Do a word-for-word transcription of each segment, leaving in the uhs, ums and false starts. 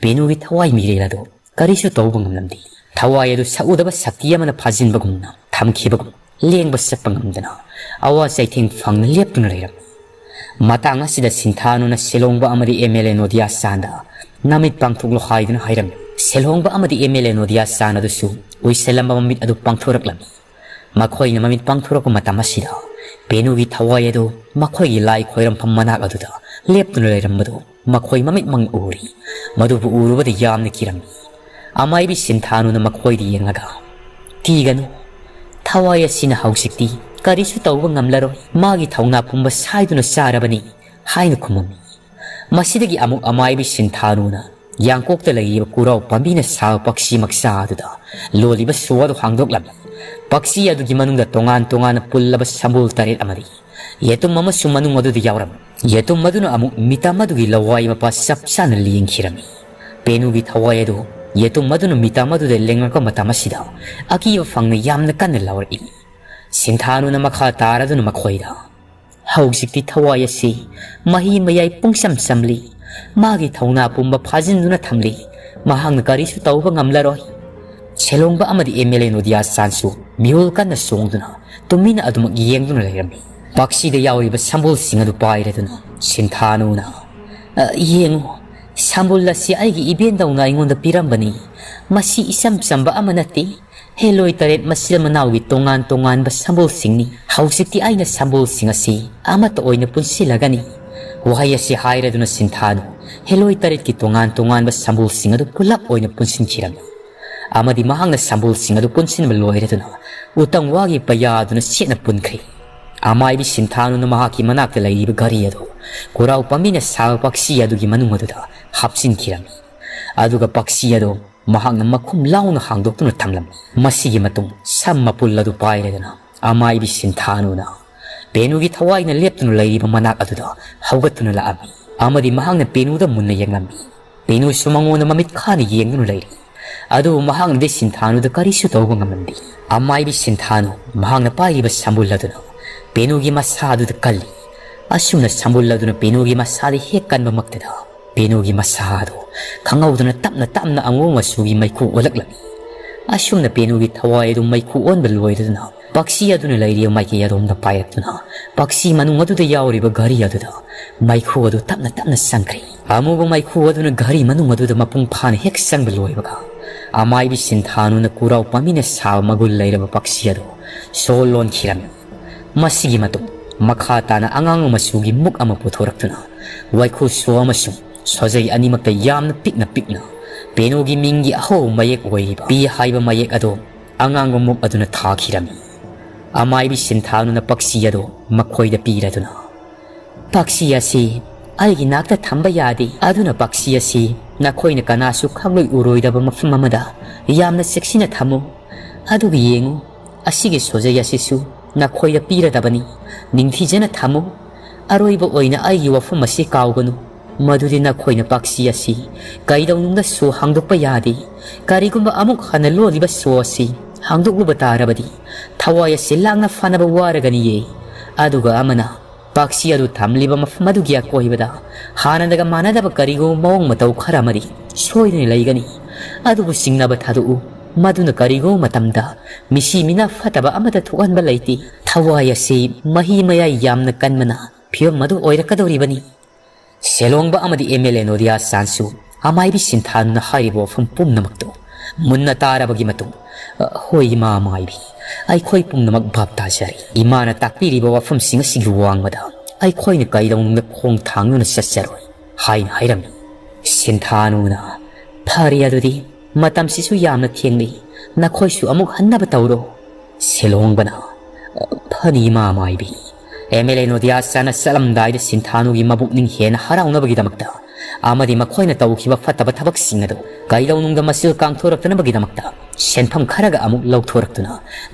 ꯄꯦꯅꯨꯒꯤ ꯊꯋꯥꯏ ꯃꯤꯔꯦꯜ ꯑꯗꯨ ꯀꯔꯤꯁꯨ ꯇꯧꯕ ꯉꯝꯂꯝꯗꯦ꯫ ꯊꯋꯥꯏ ꯑꯗꯨ ꯁꯛꯎꯗꯕ ꯁꯛꯇꯤ ꯑꯃꯅ ꯐꯥꯖꯤꯟꯕꯒꯨꯝꯅ ꯊꯝꯈꯤꯕꯒꯨꯝ ꯂꯦꯡꯕ ꯆꯠꯄ ꯉꯝꯗꯅ ꯑꯋꯥ ꯆꯩꯊꯦꯡ ꯐꯪꯅ ꯂꯦꯞꯇꯨꯅ ꯂꯩꯔꯝꯃꯤ꯫ ꯃꯇꯥꯡ ꯑꯁꯤꯗ ꯁꯤꯟꯊꯥꯅꯨꯅ ꯁꯤꯂꯣꯡꯕ ꯑꯃꯗꯤ ꯑꯦꯝ ꯑꯦꯜ ꯑꯦ ꯅꯣꯗꯤꯌꯥ ꯆꯥꯟꯗ ꯅꯃꯤꯠ ꯄꯥꯡꯊꯣꯛꯂꯣ ꯍꯥꯏꯗꯨꯅ ꯍꯥꯏꯔꯝꯃꯤ꯫ ꯁꯤꯂꯣꯡꯕ ꯑꯃꯗꯤ ꯑꯦꯝ ꯑꯦꯜ ꯑꯦ ꯅꯣꯗꯤꯌꯥ ꯆꯥꯟ ꯑꯗꯨꯁꯨ ꯎꯏꯁꯜꯂꯝꯕ ꯃꯃꯤꯠ ꯑꯗꯨ ꯄꯥꯡꯊꯣꯔꯛꯂꯝꯃꯤ꯫ ꯃꯈꯣꯏꯅ ꯃꯃꯤꯠ ꯄꯥꯡꯊꯣꯔꯛꯄ ꯃꯇꯝ ꯑꯁꯤꯗ ꯄꯦꯅꯨꯒꯤ ꯊꯋꯥꯏ ꯑꯗꯨ ꯃꯈꯣꯏꯒꯤ ꯂꯥꯏ ꯈꯣꯏꯔꯝꯐꯝ ꯃꯅꯥꯛ ꯑꯗꯨꯗ ꯂꯦꯞꯇꯨꯅ ꯂꯩꯔꯝꯕꯗꯨ ꯃꯈꯣꯏ ꯃꯃꯤꯠꯃꯛꯅ ꯎꯔꯤ꯫ ꯃꯗꯨꯕꯨ ꯎꯔꯨꯕꯗ ꯌꯥꯝꯅ ꯀꯤꯔꯝꯃꯤ꯫ ꯑꯃꯥꯏꯕꯤ ꯁꯤꯟꯊꯥꯅꯨꯅ ꯃꯈꯣꯏꯗ ꯌꯦꯡꯂꯒ, "ꯀꯤꯒꯅꯨ, ꯊꯋꯥꯏ ꯑꯁꯤꯅ ꯍꯧꯖꯤꯛꯇꯤ ꯀꯔꯤꯁꯨ ꯇꯧꯕ ꯉꯝꯂꯔꯣꯏ, ꯃꯥꯒꯤ ꯊꯧꯅꯥ ꯄꯨꯝꯕ ꯁꯥꯏꯗꯨꯅ ꯆꯥꯔꯕꯅꯤ" ꯍꯥꯏꯅ ꯈꯨꯝꯃꯝꯃꯤ꯫ ꯃꯁꯤꯗꯒꯤ ꯑꯃꯨꯛ ꯑꯃꯥꯏꯕꯤ ꯁꯤꯟꯊꯥꯅꯨꯅ ꯌꯥꯡꯀꯣꯛꯇ ꯂꯩꯔꯤꯕ ꯀꯨꯔꯥꯎ ꯄꯥꯝꯕꯤꯅ ꯁꯥꯕ ꯄꯛꯁꯤ ꯃꯛꯁꯥ ꯑꯗꯨꯗ ꯂꯣꯜꯂꯤꯕ ꯁꯨ ꯑꯗꯨ ꯍꯥꯡꯗꯣꯛꯂꯝꯃꯤ꯫ ꯄꯛꯁꯤ ꯑꯗꯨꯒꯤ ꯃꯅꯨꯡꯗ ꯇꯣꯉꯥꯟ ꯇꯣꯉꯥꯟꯅ ꯄꯨꯜꯂꯕ ꯁꯝꯕꯨꯜ ꯇꯔꯦꯠ ꯑꯃꯗꯤ ꯌꯦꯇꯨꯝ ꯑꯃꯁꯨ ꯃꯅꯨꯡ ꯑꯗꯨꯗ ꯌꯥꯎꯔꯝꯃꯤ꯫ ꯌꯦꯇꯨꯝ ꯑꯗꯨꯅ ꯑꯃꯨꯛ ꯃꯤꯇꯝ ꯑꯗꯨꯒꯤ ꯂꯋꯥꯏ ꯃꯄꯥ ꯆꯞ ꯆꯥꯅ ꯂꯦꯡꯈꯤꯔꯝꯃꯤ꯫ ꯄꯦꯅꯨꯒꯤ ꯊꯋꯥꯏ ꯑꯗꯨ ꯌꯦꯇꯨꯝ ꯑꯗꯨꯅ ꯃꯤꯇꯝ ꯑꯗꯨꯗ ꯂꯦꯡꯂꯛꯄ ꯃꯇꯝ ꯑꯁꯤꯗ ꯑꯀꯤꯕ ꯐꯪꯅ ꯌꯥꯝꯅ ꯀꯟꯅ ꯂꯥꯎꯔꯛꯏ꯫ ꯁꯤꯟꯊꯥꯅꯨꯅ ꯃꯈꯥ ꯇꯥꯔꯗꯨꯅ ꯃꯈꯣꯏꯗ, "ꯍꯧꯖꯤꯛꯇꯤ ꯊꯋꯥꯏ ꯑꯁꯤ ꯃꯍꯤ ꯃꯌꯥꯏ ꯄꯨꯡꯆꯝ ꯆꯝꯂꯤ꯫ ꯃꯥꯒꯤ ꯊꯧꯅꯥ ꯄꯨꯝꯕ ꯐꯥꯖꯤꯟꯗꯨꯅ ꯊꯝꯂꯤ꯫ ꯃꯍꯥꯛꯅ ꯀꯔꯤꯁꯨ ꯇꯧꯕ ꯉꯝꯂꯔꯣꯏ꯫" ꯁꯦꯂꯣꯡꯕ ꯑꯃꯗꯤ ꯑꯦꯝ ꯑꯦꯜ ꯑꯦ ꯅꯣꯗꯤꯌꯥ ꯆꯥꯟꯁꯨ ꯃꯤꯍꯨꯜ ꯀꯟꯅ ꯆꯣꯡꯗꯨꯅ ꯇꯨꯃꯤꯟꯅ ꯑꯗꯨꯃꯛ ꯌꯦꯡꯗꯨꯅ ꯂꯩꯔꯝꯃꯤ꯫ ꯄꯥꯛꯁꯤꯗ ꯌꯥꯎꯔꯤꯕ ꯁꯝꯕꯨꯜꯁꯤꯡ ꯑꯗꯨ ꯄꯥꯏꯔꯗꯨꯅ ꯁꯤꯟꯊꯥꯅꯨꯅ, "ꯑ, ꯌꯦꯡꯉꯨ, ꯁꯝꯕꯨꯜ ꯑꯁꯤ ꯑꯩꯒꯤ ꯏꯕꯦꯟꯗꯧꯅ ꯑꯩꯉꯣꯟꯗ ꯄꯤꯔꯝꯕꯅꯤ꯫ ꯃꯁꯤ ꯏꯆꯝ ꯆꯝꯕ ꯑꯃ ꯅꯠꯇꯦ꯫ ꯍꯦꯂꯣꯏ ꯇꯔꯦꯠ ꯃꯆꯤꯜ ꯃꯅꯥꯎꯒꯤ ꯇꯣꯉꯥꯟ ꯇꯣꯉꯥꯟꯕ ꯁꯝꯕꯨꯜꯁꯤꯡꯅꯤ꯫ ꯍꯧꯖꯤꯛꯇꯤ ꯑꯩꯅ ꯁꯝꯕꯨꯜꯁꯤꯡ ꯑꯁꯤ ꯑꯃꯠꯇ ꯑꯣꯏꯅ ꯄꯨꯟꯁꯤꯜꯂꯒꯅꯤ꯫" ꯋꯥꯍꯩ ꯑꯁꯤ ꯍꯥꯏꯔꯗꯨꯅ ꯁꯤꯟꯊꯥꯅꯨ ꯍꯦꯂꯣꯏ ꯇꯔꯦꯠꯀꯤ ꯇꯣꯉꯥꯟ ꯇꯣꯉꯥꯟꯕ ꯁꯝꯕꯨꯜꯁꯤꯡ ꯑꯗꯨ ꯄꯨꯂꯞ ꯑꯣꯏꯅ ꯄꯨꯟꯁꯤꯟꯈꯤꯔꯝꯃꯤ꯫ ꯑꯃꯗꯤ ꯃꯍꯥꯛꯅ ꯁꯝꯕꯨꯜꯁꯤꯡ ꯑꯗꯨ ꯄꯨꯟꯁꯤꯟꯕ ꯂꯣꯏꯔꯗꯨꯅ ꯎꯇꯪ ꯋꯥꯒꯤ ꯄꯩꯌꯥꯗꯨꯅ ꯆꯦꯠꯅ ꯄꯨꯟꯈ꯭ꯔꯦ꯫ ꯑꯃꯥꯏꯕꯤ ꯁꯤꯟꯊꯥꯅꯨꯅ ꯃꯍꯥꯛꯀꯤ ꯃꯅꯥꯛꯇ ꯂꯩꯔꯤꯕ ꯘꯔꯤ ꯑꯗꯨ ꯀꯨꯔꯥꯎ ꯄꯥꯝꯕꯤꯅ ꯁꯥꯕ ꯄꯛꯁꯤ ꯑꯗꯨꯒꯤ ꯃꯅꯨꯡ ꯑꯗꯨꯗ ꯍꯥꯞꯆꯤꯟꯈꯤꯔꯝꯃꯤ꯫ ꯑꯗꯨꯒ ꯄꯛꯁꯤ ꯑꯗꯨ ꯃꯍꯥꯛꯅ ꯃꯈꯨꯝ ꯂꯥꯎꯅ ꯍꯥꯡꯗꯣꯛꯇꯨꯅ ꯊꯝꯂꯝꯃꯤ꯫ ꯃꯁꯤꯒꯤ ꯃꯇꯨꯡ ꯁꯝ ꯃꯄꯨꯜ ꯑꯗꯨ ꯄꯥꯏꯔꯗꯨꯅ ꯑꯃꯥꯏꯕꯤ ꯁꯤꯟꯊꯥꯅꯨꯅ ꯄꯦꯅꯨꯒꯤ ꯊꯋꯥꯏꯅ ꯂꯦꯞꯇꯨꯅ ꯂꯩꯔꯤꯕ ꯃꯅꯥꯛ ꯑꯗꯨꯗ ꯍꯧꯒꯠꯇꯨꯅ ꯂꯥꯛꯑꯝꯃꯤ꯫ ꯑꯃꯗꯤ ꯃꯍꯥꯛꯅ ꯄꯦꯅꯨꯗ ꯃꯨꯟꯅ ꯌꯦꯡꯂꯝꯃꯤ꯫ ꯄꯦꯅꯨꯁꯨ ꯃꯉꯣꯟꯗ ꯃꯃꯤꯠ ꯈꯥꯅ ꯌꯦꯡꯗꯨꯅ ꯂꯩꯔꯤ꯫ ꯑꯗꯨꯕꯨ ꯃꯍꯥꯛꯅꯗꯤ ꯁꯤꯟꯊꯥꯅꯨꯗ ꯀꯔꯤꯁꯨ ꯇꯧꯕ ꯉꯝꯂꯝꯗꯦ꯫ ꯑꯃꯥꯏꯕꯤ ꯁꯤꯟꯊꯥꯅꯨ ꯃꯍꯥꯛꯅ ꯄꯥꯏꯔꯤꯕ ꯁꯝꯕꯨꯜ ꯑꯗꯨꯅ ꯄꯦꯅꯨꯒꯤ ꯃꯁꯥ ꯑꯗꯨꯗ ꯀꯜꯂꯤ꯫ ꯑꯁꯨꯝꯅ ꯁꯝꯕꯨꯜ ꯑꯗꯨꯅ ꯄꯦꯅꯨꯒꯤ ꯃꯁꯥꯗ ꯍꯦꯛ ꯀꯟꯕꯃꯛꯇꯗ ꯄꯦꯅꯨꯒꯤ ꯃꯁꯥ ꯑꯗꯨ ꯈꯪꯍꯧꯗꯅ ꯇꯞꯅ ꯇꯞꯅ ꯑꯉꯧ ꯃꯆꯨꯒꯤ ꯃꯩꯈꯨ ꯑꯣꯜꯂꯛꯂꯝꯃꯤ꯫ ꯑꯁꯨꯝꯅ ꯄꯦꯅꯨꯒꯤ ꯊꯋꯥꯏ ꯑꯗꯨ ꯃꯩꯈꯨ ꯑꯣꯟꯕ ꯂꯣꯏꯔꯗꯨꯅ ꯄꯛꯁꯤ ꯑꯗꯨꯅ ꯂꯩꯔꯤꯕ ꯃꯥꯏꯀꯩ ꯑꯗꯣꯝꯗ ꯄꯥꯏꯔꯛꯇꯨꯅ ꯄꯛꯁꯤ ꯃꯅꯨꯡ ꯑꯗꯨꯗ ꯌꯥꯎꯔꯤꯕ ꯘꯔꯤ ꯑꯗꯨꯗ ꯃꯩꯈꯨ ꯑꯗꯨ ꯇꯞꯅ ꯇꯞꯅ ꯆꯪꯈ꯭ꯔꯦ꯫ ꯑꯃꯨꯕ ꯃꯩꯈꯨ ꯑꯗꯨꯅ ꯘꯔꯤ ꯃꯅꯨꯡ ꯑꯗꯨꯗ ꯃꯄꯨꯡ ꯐꯥꯅ ꯍꯦꯛ ꯆꯪꯕ ꯂꯣꯏꯕꯒ ꯑꯃꯥꯏꯕꯤ ꯁꯤꯟꯊꯥꯅꯨꯅ ꯀꯨꯔꯥꯎ ꯄꯥꯝꯕꯤꯅ ꯁꯥꯕ ꯃꯒꯨꯟ ꯂꯩꯔꯕ ꯄꯛꯁꯤ ꯑꯗꯨ ꯁꯣ ꯂꯣꯟꯈꯤꯔꯝꯃꯤ꯫ ꯃꯁꯤꯒꯤ ꯃꯇꯨꯡ ꯃꯈꯥ ꯇꯥꯅ ꯑꯉꯥꯡꯕ ꯃꯆꯨꯒꯤ ꯃꯨꯛ ꯑꯃ ꯄꯨꯊꯣꯔꯛꯇꯨꯅ ꯋꯥꯏꯈꯨ ꯁꯣ ꯑꯃꯁꯨꯡ ꯁꯣꯖꯩ ꯑꯅꯤꯃꯛꯇ ꯌꯥꯝꯅ ꯄꯤꯛꯅ ꯄꯤꯛꯅ ꯄꯦꯅꯨꯒꯤ ꯃꯤꯡꯒꯤ ꯑꯍꯧꯕ ꯃꯌꯦꯛ ꯑꯣꯏꯔꯤꯕ ꯄꯤ ꯍꯥꯏꯕ ꯃꯌꯦꯛ ꯑꯗꯨ ꯑꯉꯥꯡꯕ ꯃꯨꯛ ꯑꯗꯨꯅ ꯊꯥꯈꯤꯔꯝꯃꯤ꯫ ꯑꯃꯥꯏꯕꯤ ꯁꯤꯟꯊꯥꯅꯨꯅ ꯄꯛꯁꯤ ꯑꯗꯨ ꯃꯈꯣꯏꯗ ꯄꯤꯔꯗꯨꯅ, "ꯄꯛꯁꯤ ꯑꯁꯤ ꯑꯩꯒꯤ ꯅꯥꯛꯇ ꯊꯝꯕ ꯌꯥꯗꯦ꯫ ꯑꯗꯨꯅ ꯄꯛꯁꯤ ꯑꯁꯤ ꯅꯈꯣꯏꯅ ꯀꯅꯥꯁꯨ ꯈꯪꯂꯣꯏ ꯎꯔꯣꯏꯗꯕ ꯃꯐꯝ ꯑꯃꯗ ꯌꯥꯝꯅ ꯆꯦꯛꯁꯤꯟꯅ ꯊꯝꯃꯨ꯫ ꯑꯗꯨꯒ ꯌꯦꯡꯉꯨ, ꯑꯁꯤꯒꯤ ꯁꯣꯖꯩ ꯑꯁꯤꯁꯨ ꯅꯈꯣꯏꯗ ꯄꯤꯔꯗꯕꯅꯤ꯫ ꯅꯤꯡꯊꯤꯖꯅ ꯊꯝꯃꯨ꯫ ꯑꯔꯣꯏꯕ ꯑꯣꯏꯅ ꯑꯩꯒꯤ ꯋꯥꯐꯝ ꯑꯁꯤ ꯀꯥꯎꯒꯅꯨ, ꯃꯗꯨꯗꯤ ꯅꯈꯣꯏꯅ ꯄꯛꯁꯤ ꯑꯁꯤ ꯀꯩꯗꯧꯅꯨꯡꯗ ꯁꯣ ꯍꯥꯡꯗꯣꯛꯄ ꯌꯥꯗꯦ꯫ ꯀꯔꯤꯒꯨꯝꯕ ꯑꯃꯨꯛ ꯍꯟꯅ ꯂꯣꯜꯂꯤꯕ ꯁꯣ ꯑꯁꯤ ꯍꯥꯡꯗꯣꯛꯂꯨꯕ ꯇꯥꯔꯕꯗꯤ ꯊꯋꯥꯏ ꯑꯁꯤ ꯂꯥꯡꯅ ꯐꯅꯕ ꯋꯥꯔꯒꯅꯤꯌꯦ꯫ ꯑꯗꯨꯒ ꯑꯃꯅ ꯄꯛꯁꯤ ꯑꯗꯨ ꯊꯝꯂꯤꯕ ꯃꯐꯝ ꯑꯗꯨꯒꯤ ꯑꯀꯣꯏꯕꯗ ꯍꯥꯟꯅꯗꯒ ꯃꯥꯟꯅꯗꯕ ꯀꯔꯤꯒꯨꯝꯕ ꯃꯑꯣꯡ ꯃꯇꯧ ꯈꯔ ꯑꯃꯗꯤ ꯁꯣꯏꯗꯅ ꯂꯩꯒꯅꯤ꯫ ꯑꯗꯨꯕꯨ ꯆꯤꯡꯅꯕ ꯊꯥꯗꯣꯛꯎ, ꯃꯗꯨꯅ ꯀꯔꯤꯒꯨꯝꯕ ꯃꯇꯝꯗ ꯃꯤꯁꯤ ꯃꯤꯅꯥ ꯐꯠꯇꯕ ꯑꯃꯠꯇ ꯊꯣꯛꯍꯟꯕ ꯂꯩꯇꯦ꯫ ꯊꯋꯥꯏ ꯑꯁꯤ ꯃꯍꯤ ꯃꯌꯥꯏ ꯌꯥꯝꯅ ꯀꯟꯕꯅ ꯐꯤꯕꯝ ꯑꯗꯨ ꯑꯣꯏꯔꯛꯀꯗꯧꯔꯤꯕꯅꯤ"꯫ ꯁꯦꯂꯣꯡꯕ ꯑꯃꯗꯤ ꯑꯦꯝ ꯑꯦꯜ ꯑꯦ ꯅꯣꯗꯤꯌꯥ ꯆꯥꯟꯁꯨ ꯑꯃꯥꯏꯕꯤ ꯁꯤꯟꯊꯥꯅꯨꯅ ꯍꯥꯏꯔꯤꯕ ꯋꯥꯐꯝ ꯄꯨꯝꯅꯃꯛꯇꯨ ꯃꯨꯟꯅ ꯇꯥꯔꯕꯒꯤ ꯃꯇꯨꯡ, "ꯑ, ꯍꯣꯏ, ꯏꯃꯥ ꯑꯃꯥꯏꯕꯤ, ꯑꯩꯈꯣꯏ ꯄꯨꯝꯅꯃꯛ ꯚꯥꯞ ꯇꯥꯖꯔꯦ꯫ ꯏꯃꯥꯅ ꯇꯥꯛꯄꯤꯔꯤꯕ ꯋꯥꯐꯝꯁꯤꯡ ꯑꯁꯤꯒꯤ ꯋꯥꯡꯃꯗ ꯑꯩꯈꯣꯏꯅ ꯀꯩꯗꯧꯅꯨꯡꯗ ꯈꯣꯡ ꯊꯥꯡꯗꯨꯅ ꯆꯠꯆꯔꯣꯏ" ꯍꯥꯏꯅ ꯍꯥꯏꯔꯝꯃꯤ꯫ ꯁꯤꯟꯊꯥꯅꯨꯅ, "ꯐꯔꯦ ꯑꯗꯨꯗꯤ, ꯃꯇꯝꯁꯤꯁꯨ ꯌꯥꯝꯅ ꯊꯦꯡꯂꯤ, ꯅꯈꯣꯏꯁꯨ ꯑꯃꯨꯛ ꯍꯟꯅꯕ ꯇꯧꯔꯣ"꯫ ꯁꯦꯂꯣꯡꯕꯅ, "ꯐꯅꯤ, ꯏꯃꯥ ꯃꯥꯏꯕꯤ"꯫ ꯑꯦꯝ ꯑꯦꯜ ꯑꯦ ꯅꯣꯗꯤꯌꯥ ꯆꯥꯅ ꯆꯠꯂꯝꯗꯥꯏꯗ ꯁꯤꯟꯊꯥꯅꯨꯒꯤ ꯃꯕꯨꯛꯅꯤꯡ ꯍꯦꯟꯅ ꯍꯔꯥꯎꯅꯕꯒꯤꯗꯃꯛꯇ ꯑꯃꯗꯤ ꯃꯈꯣꯏꯅ ꯇꯧꯈꯤꯕ ꯐꯠꯇꯕ ꯊꯕꯛꯁꯤꯡ ꯑꯗꯨ ꯀꯩꯗꯧꯅꯨꯡꯗ ꯃꯆꯤꯜ ꯀꯥꯡꯊꯣꯔꯛꯇꯅꯕꯒꯤꯗꯃꯛꯇ ꯁꯦꯟꯐꯝ ꯈꯔꯒ ꯑꯃꯨꯛ ꯂꯧꯊꯣꯔꯛꯇꯨꯅ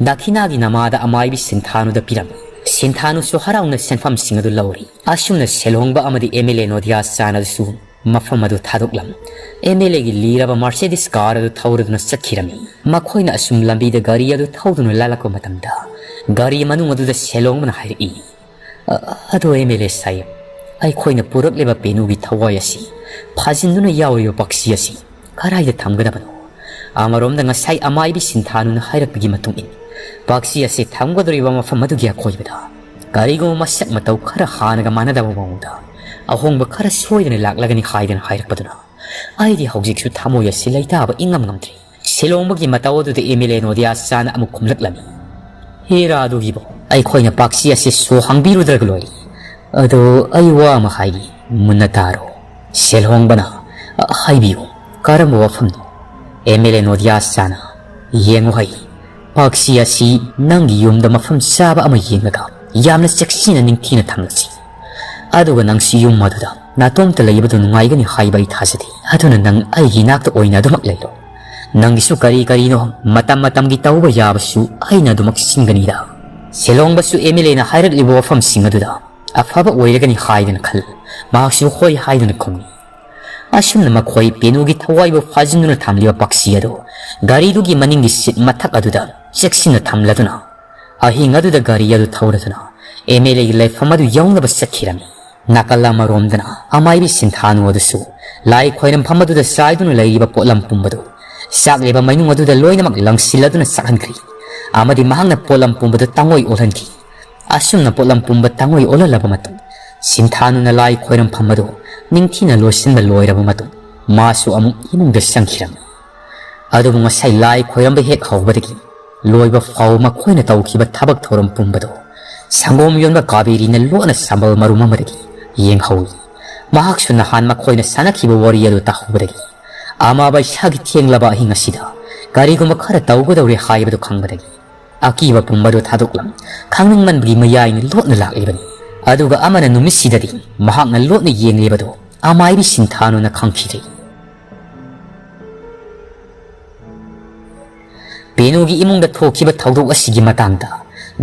ꯗꯈꯤꯅꯥꯒꯤ ꯅꯃꯥꯗ ꯑꯃꯥꯏꯕꯤ ꯁꯤꯟꯊꯥꯅꯨꯗ ꯄꯤꯔꯝꯃꯤ꯫ ꯁꯤꯟꯊꯥꯅꯨꯁꯨ ꯍꯔꯥꯎꯅ ꯁꯦꯟꯐꯝꯁꯤꯡ ꯑꯗꯨ ꯂꯧꯔꯤ꯫ ꯑꯁꯨꯝꯅ ꯁꯦꯂꯣꯡꯕ ꯑꯃꯗꯤ ꯑꯦꯝ ꯑꯦꯜ ꯑꯦ ꯅꯣꯗꯤꯌꯥ ꯆꯥꯅ ꯑꯗꯨꯁꯨ ꯃꯐꯝ ꯑꯗꯨ ꯊꯥꯗꯣꯛꯂꯝ꯫ ꯑꯦꯝ ꯑꯦꯜ ꯑꯦꯒꯤ ꯂꯤꯔꯕ ꯃꯥꯔꯁꯦꯗꯤꯁ ꯀꯥꯔ ꯑꯗꯨ ꯊꯧꯔꯗꯨꯅ ꯆꯠꯈꯤꯔꯝꯃꯤ꯫ ꯃꯈꯣꯏꯅ ꯑꯁꯨꯝ ꯂꯝꯕꯤꯗ ꯒꯥꯔꯤ ꯑꯗꯨ ꯊꯧꯗꯨꯅ ꯂꯥꯜꯂꯛꯄ ꯃꯇꯝꯗ ꯒꯥꯔꯤ ꯃꯅꯨꯡ ꯑꯗꯨꯗ ꯁꯦꯂꯣꯡꯕꯅ ꯍꯥꯏꯔꯛꯏ, "ꯑ-, ꯑꯗꯣ ꯑꯦꯝ ꯑꯦꯜ ꯑꯦ ꯁꯥꯍꯦꯕ, ꯑꯩꯈꯣꯏꯅ ꯄꯨꯔꯛꯂꯤꯕ ꯄꯦꯅꯨꯒꯤ ꯊꯋꯥꯏ ꯑꯁꯤ ꯐꯥꯖꯤꯟꯗꯨꯅ ꯌꯥꯎꯔꯤꯕ ꯄꯥꯛꯁꯤ ꯑꯁꯤ ꯀꯗꯥꯏꯗ ꯊꯝꯒꯗꯕꯅꯣ? ꯑꯃꯔꯣꯝꯗ ꯉꯁꯥꯏ ꯑꯃꯥꯏꯕꯤ ꯁꯤꯟꯊꯥꯅꯨꯅ ꯍꯥꯏꯔꯛꯄꯒꯤ ꯃꯇꯨꯡ ꯏꯟꯅ ꯄꯥꯛꯁꯤ ꯑꯁꯤ ꯊꯝꯒꯗꯧꯔꯤꯕ ꯃꯐꯝ ꯑꯗꯨꯒꯤ ꯑꯀꯣꯏꯕꯗ ꯀꯔꯤꯒꯨꯝꯕ ꯃꯁꯛ ꯃꯇꯧ ꯈꯔ ꯍꯥꯟꯅꯒ ꯃꯥꯟꯅꯗꯕ ꯃꯑꯣꯡꯗ ꯑꯍꯣꯡꯕ ꯈꯔ ꯁꯣꯏꯗꯅ ꯂꯥꯛꯂꯒꯅꯤ ꯍꯥꯏꯗꯅ ꯍꯥꯏꯔꯛꯄꯗꯨꯅ ꯑꯩꯗꯤ ꯍꯧꯖꯤꯛꯁꯨ ꯊꯃꯣꯏ ꯑꯁꯤ ꯂꯩꯇꯥꯕ ꯏꯉꯝ ꯉꯝꯗ꯭ꯔꯤ꯫ ꯁꯤꯂꯣꯡꯕꯒꯤ ꯃꯇꯧ ꯑꯗꯨꯗ ꯑꯦꯝ ꯑꯦꯜ ꯑꯦ ꯅꯣꯗꯤꯌꯥ ꯆꯥꯅ ꯑꯃꯨꯛ ꯈꯨꯝꯂꯛꯂꯝꯃꯤ꯫ ꯍꯦꯔꯥ ꯑꯗꯨꯒꯤꯕꯨ ꯑꯩꯈꯣꯏꯅ ꯄꯥꯛꯁꯤ ꯑꯁꯤ ꯁꯣ ꯍꯥꯡꯕꯤꯔꯨꯗ꯭ꯔꯒ ꯂꯣꯏꯔꯦ꯫ ꯑꯗꯣ ꯑꯩ ꯋꯥ ꯑꯃ ꯍꯥꯏꯒꯦ, ꯃꯨꯟꯅ ꯇꯥꯔꯣ꯫ ꯁꯦꯜꯍꯣꯡꯕꯅ, "ꯑ, ꯍꯥꯏꯕꯤꯌꯨ, ꯀꯔꯝꯕ ꯋꯥꯐꯝꯅꯣ?" ꯑꯦꯝ ꯑꯦꯜ ꯑꯦ ꯅꯣꯗꯤꯌꯥ ꯆꯥꯅ, "ꯌꯦꯡꯉꯨ ꯍꯩ, ꯄꯥꯛꯁꯤ ꯑꯁꯤ ꯅꯪꯒꯤ ꯌꯨꯝꯗ ꯃꯐꯝ ꯆꯥꯕ ꯑꯃ ꯌꯦꯡꯂꯒ ꯌꯥꯝꯅ ꯆꯦꯛꯁꯤꯟꯅ ꯅꯤꯡꯊꯤꯅ ꯊꯝꯂꯁꯤ꯫ ꯑꯗꯨꯒ ꯅꯪꯁꯤ ꯌꯨꯝ ꯑꯗꯨꯗ ꯅꯥꯇꯣꯝꯇ ꯂꯩꯕꯗꯨ ꯅꯨꯡꯉꯥꯏꯒꯅꯤ ꯍꯥꯏꯕ ꯑꯩ ꯊꯥꯖꯗꯦ꯫ ꯑꯗꯨꯅ ꯅꯪ ꯑꯩꯒꯤ ꯏꯅꯥꯛꯇ ꯑꯣꯏꯅ ꯑꯗꯨꯃꯛ ꯂꯩꯔꯣ꯫ ꯅꯪꯒꯤꯁꯨ ꯀꯔꯤ ꯀꯔꯤꯅꯣ ꯃꯇꯝ ꯃꯇꯝꯒꯤ ꯇꯧꯕ ꯌꯥꯕꯁꯨ ꯑꯩꯅ ꯑꯗꯨꯃꯛ ꯁꯤꯟꯒꯅꯤꯗ꯫" ꯁꯦꯂꯣꯡꯕꯁꯨ ꯑꯦꯝ ꯑꯦꯜ ꯑꯦꯅ ꯍꯥꯏꯔꯛꯂꯤꯕ ꯋꯥꯐꯝꯁꯤꯡ ꯑꯗꯨꯗ ꯑꯐꯕ ꯑꯣꯏꯔꯒꯅꯤ ꯍꯥꯏꯗꯅ ꯈꯜꯂꯤ꯫ ꯃꯍꯥꯛꯁꯨ ꯍꯣꯏ ꯍꯥꯏꯗꯨꯅ ꯈꯨꯝꯃꯤ꯫ ꯑꯁꯨꯝꯅ ꯃꯈꯣꯏ ꯄꯦꯅꯨꯒꯤ ꯊꯋꯥꯏꯕꯨ ꯐꯥꯖꯤꯟꯗꯨꯅ ꯊꯝꯂꯤꯕ ꯄꯥꯛꯁꯤ ꯑꯗꯨ ꯒꯥꯔꯤꯗꯨꯒꯤ ꯃꯅꯤꯡꯒꯤ ꯁꯤꯠ ꯃꯊꯛ ꯑꯗꯨꯗ ꯆꯦꯛꯁꯤꯟꯅ ꯊꯝꯂꯗꯨꯅ ꯑꯍꯤꯡ ꯑꯗꯨꯗ ꯒꯥꯔꯤ ꯑꯗꯨ ꯊꯧꯔꯗꯨꯅ ꯑꯦꯝ ꯑꯦꯜ ꯑꯦꯒꯤ ꯂꯩꯐꯝ ꯑꯗꯨ ꯌꯧꯅꯕ ꯆꯠꯈꯤꯔꯝꯃꯤ꯫ ꯅꯥꯀꯜ ꯑꯃꯔꯣꯝꯗꯅ ꯑꯃꯥꯏꯕꯤ ꯁꯤꯟꯊꯥꯅꯨ ꯑꯗꯨꯁꯨ ꯂꯥꯏ ꯈꯣꯏꯔꯝꯐꯝ ꯑꯗꯨꯗ ꯆꯥꯏꯗꯨꯅ ꯂꯩꯔꯤꯕ ꯄꯣꯠꯂꯝ ꯄꯨꯝꯕꯗꯨ ꯆꯥꯛꯂꯤꯕ ꯃꯩꯅꯨꯡ ꯑꯗꯨꯗ ꯂꯣꯏꯅꯃꯛ ꯂꯪꯁꯤꯜꯂꯗꯨꯅ ꯆꯥꯛꯍꯟꯈ꯭ꯔꯤ ꯑꯃꯗꯤ ꯃꯍꯥꯛꯅ ꯄꯣꯠꯂꯝ ꯄꯨꯝꯕꯗꯨ ꯇꯥꯡꯑꯣꯏ ꯑꯣꯜꯍꯟꯈꯤ꯫ ꯑꯁꯨꯝꯅ ꯄꯣꯠꯂꯝ ꯄꯨꯝꯕ ꯇꯥꯡꯑꯣꯏ ꯑꯣꯜꯍꯜꯂꯕ ꯃꯇꯨꯡ, ꯁꯤꯟꯊꯥꯅꯨꯅ ꯂꯥꯏ ꯈꯣꯏꯔꯝꯐꯝ ꯑꯗꯨ ꯅꯤꯡꯊꯤꯅ ꯂꯣꯏꯁꯤꯟꯕ ꯂꯣꯏꯔꯕ ꯃꯇꯨꯡ, ꯃꯥꯁꯨ ꯑꯃꯨꯛ ꯏꯃꯨꯡꯗ ꯆꯪꯈꯤꯔꯝꯃꯤ꯫ ꯑꯗꯨꯕꯨ ꯉꯁꯥꯏ ꯂꯥꯏ ꯈꯣꯏꯔꯝꯕ ꯍꯦꯛ ꯍꯧꯕꯗꯒꯤ ꯂꯣꯏꯕ ꯐꯥꯎ ꯃꯈꯣꯏꯅ ꯇꯧꯈꯤꯕ ꯊꯕꯛ ꯊꯧꯔꯝ ꯄꯨꯝꯕꯗꯨ ꯁꯪꯒꯣꯝ ꯌꯣꯟꯕ ꯀꯥꯕꯦꯔꯤꯅ ꯂꯣꯠꯅ ꯁꯝꯕꯜ ꯃꯔꯨꯝ ꯑꯃꯗꯒꯤ ꯌꯦꯡꯍꯧꯏ꯫ ꯃꯍꯥꯛꯁꯨ ꯅꯍꯥꯟ ꯃꯈꯣꯏꯅ ꯁꯥꯟꯅꯈꯤꯕ ꯋꯥꯔꯤ ꯑꯗꯨ ꯇꯥꯍꯧꯕꯗꯒꯤ ꯑꯃꯥꯕ ꯏꯁꯥꯒꯤ ꯊꯦꯡꯂꯕ ꯑꯍꯤꯡ ꯑꯁꯤꯗ ꯀꯔꯤꯒꯨꯝꯕ ꯈꯔ ꯇꯧꯒꯗꯧꯔꯦ ꯍꯥꯏꯕꯗꯨ ꯈꯪꯕꯗꯒꯤ ꯑꯀꯤꯕ ꯄꯨꯝꯕꯗꯨ ꯊꯥꯗꯣꯛꯂꯝ ꯈꯪꯅꯤꯡꯃꯟꯕꯒꯤ ꯃꯌꯥꯏꯅ ꯂꯣꯠꯅ ꯂꯥꯛꯂꯤꯕꯅꯤ꯫ ꯑꯗꯨꯒ ꯑꯃꯅ ꯅꯨꯃꯤꯠꯁꯤꯗꯗꯤ ꯃꯍꯥꯛꯅ ꯂꯣꯠꯅ ꯌꯦꯡꯂꯤꯕꯗꯨ ꯑꯃꯥꯏꯕꯤ ꯁꯤꯟꯊꯥꯅꯨꯅ ꯈꯪꯈꯤꯗ꯭ꯔꯤ꯫ ꯄꯦꯅꯨꯒꯤ ꯏꯃꯨꯡꯗ ꯊꯣꯛꯈꯤꯕ ꯊꯧꯗꯣꯛ ꯑꯁꯤꯒꯤ ꯃꯇꯥꯡꯗ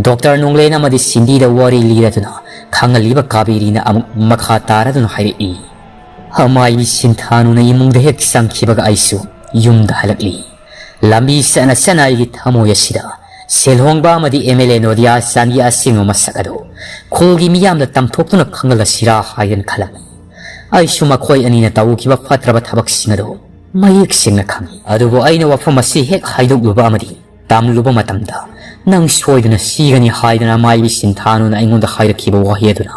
ꯗꯣꯛꯇꯔ ꯅꯣꯡꯂꯦꯟ ꯑꯃꯗꯤ ꯁꯤꯟꯗꯤꯗ ꯋꯥꯔꯤ ꯂꯤꯔꯗꯨꯅ ꯈꯪꯍꯜꯂꯤꯕ ꯀꯥꯕꯦꯔꯤꯅ ꯑꯃꯨꯛ ꯃꯈꯥ ꯇꯥꯔꯗꯨꯅ ꯍꯥꯏꯔꯛꯏ꯫ ꯑꯃꯥꯏꯕꯤ ꯁꯤꯟꯊꯥꯅꯨꯅ ꯏꯃꯨꯡꯗ ꯍꯦꯛ ꯆꯪꯈꯤꯕꯒ ꯑꯩꯁꯨ ꯌꯨꯝꯗ ꯍꯜꯂꯛꯂꯤ꯫ ꯂꯝꯕꯤ ꯆꯠꯅ ꯆꯠꯅ ꯑꯩꯒꯤ ꯊꯃꯣꯏ ꯑꯁꯤꯗ ꯁꯦꯜꯍꯣꯡꯕ ꯑꯃꯗꯤ ꯑꯦꯝ ꯑꯦꯜ ꯑꯦ ꯅꯣꯗꯤꯌꯥ ꯆꯥꯟꯒꯤ ꯑꯁꯦꯡꯕ ꯃꯁꯛ ꯑꯗꯨ ꯈꯨꯜꯒꯤ ꯃꯤꯌꯥꯝꯗ ꯇꯝꯊꯣꯛꯇꯨꯅ ꯈꯪꯍꯜꯂꯁꯤꯔꯥ ꯍꯥꯏꯗꯅ ꯈꯜꯂꯝꯃꯤ꯫ ꯑꯩꯁꯨ ꯃꯈꯣꯏ ꯑꯅꯤꯅ ꯇꯧꯈꯤꯕ ꯐꯠꯇ꯭ꯔꯕ ꯊꯕꯛꯁꯤꯡ ꯑꯗꯨ ꯃꯌꯦꯛ ꯁꯦꯡꯅ ꯈꯪꯏ꯫ ꯑꯗꯨꯕꯨ ꯑꯩꯅ ꯋꯥꯐꯝ ꯑꯁꯤ ꯍꯦꯛ ꯍꯥꯏꯗꯣꯛꯂꯨꯕ ꯑꯃꯗꯤ ꯇꯝꯂꯨꯕ ꯃꯇꯝꯗ, ꯅꯪ ꯁꯣꯏꯗꯅ ꯁꯤꯒꯅꯤ ꯍꯥꯏꯗꯅ ꯑꯃꯥꯏꯕꯤ ꯁꯤꯟꯊꯥꯅꯨꯅ ꯑꯩꯉꯣꯟꯗ ꯍꯥꯏꯔꯛꯈꯤꯕ ꯋꯥꯍꯩ ꯑꯗꯨꯅ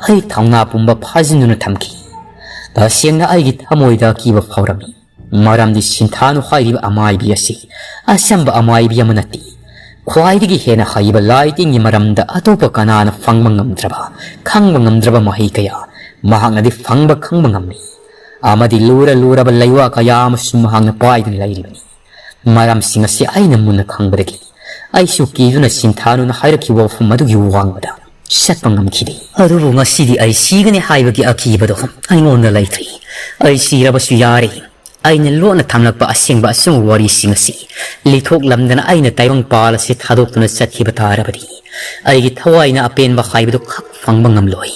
ꯑꯩ ꯊꯧꯅꯥ ꯄꯨꯝꯕ ꯐꯥꯖꯤꯟꯗꯨꯅ ꯊꯝꯈꯤ꯫ ꯇꯁꯦꯡꯅ ꯑꯩꯒꯤ ꯊꯃꯣꯏꯗ ꯑꯀꯤꯕ ꯐꯥꯎꯔꯝꯃꯤ꯫ ꯃꯔꯝꯗꯤ ꯁꯤꯟꯊꯥꯅꯨ ꯍꯥꯏꯔꯤꯕ ꯑꯃꯥꯏꯕꯤ ꯑꯁꯤ ꯑꯆꯝꯕ ꯑꯃꯥꯏꯕꯤ ꯑꯃ ꯅꯠꯇꯦ꯫ ꯈ꯭ꯋꯥꯏꯗꯒꯤ ꯍꯦꯟꯅ ꯍꯩꯕ ꯂꯥꯏ ꯇꯤꯟꯒꯤ ꯃꯔꯝꯗ ꯑꯇꯣꯞꯄ ꯀꯅꯥꯅ ꯐꯪꯕ ꯉꯝꯗ꯭ꯔꯕ, ꯈꯪꯕ ꯉꯝꯗ꯭ꯔꯕ ꯃꯍꯩ ꯀꯌꯥ ꯃꯍꯥꯛꯅꯗꯤ ꯐꯪꯕ ꯈꯪꯕ ꯉꯝꯃꯤ꯫ ꯑꯃꯗꯤ ꯂꯨꯔ ꯂꯨꯔꯕ ꯂꯩꯋꯥ ꯀꯌꯥ ꯑꯃꯁꯨ ꯃꯍꯥꯛꯅ ꯄꯥꯏꯗꯨꯅ ꯂꯩꯔꯤꯕꯅꯤ꯫ ꯃꯔꯝꯁꯤꯡ ꯑꯁꯤ ꯑꯩꯅ ꯃꯨꯟꯅ ꯈꯪꯕꯗꯒꯤ ꯑꯩꯁꯨ ꯀꯤꯗꯨꯅ ꯁꯤꯟꯊꯥꯅꯨꯅ ꯍꯥꯏꯔꯛꯈꯤꯕ ꯋꯥꯐꯝ ꯑꯗꯨꯒꯤ ꯋꯥꯡꯃꯗ ꯆꯠꯄ ꯉꯝꯈꯤꯗꯦ꯫ ꯑꯗꯨꯕꯨ ꯉꯁꯤꯗꯤ ꯑꯩ ꯁꯤꯒꯅꯤ ꯍꯥꯏꯕꯒꯤ ꯑꯀꯤꯕꯗꯣ ꯑꯩꯉꯣꯟꯗ ꯂꯩꯇ꯭ꯔꯤ꯫ ꯑꯩ ꯁꯤꯔꯕꯁꯨ ꯌꯥꯔꯦ꯫ ꯑꯩꯅ ꯂꯣꯠꯅ ꯊꯝꯂꯛꯄ ꯑꯁꯦꯡꯕ ꯑꯆꯨꯝꯕ ꯋꯥꯔꯤꯁꯤꯡ ꯑꯁꯤ ꯂꯤꯊꯣꯛꯂꯝꯗꯅ ꯑꯩꯅ ꯇꯥꯏꯕꯪ ꯄꯥꯜ ꯑꯁꯤ ꯊꯥꯗꯣꯛꯇꯨꯅ ꯆꯠꯈꯤꯕ ꯇꯥꯔꯕꯗꯤ, ꯑꯩꯒꯤ ꯊꯋꯥꯏꯅ ꯑꯄꯦꯟꯕ ꯍꯥꯏꯕꯗꯨ ꯈꯛ ꯐꯪꯕ ꯉꯝꯂꯣꯏ꯫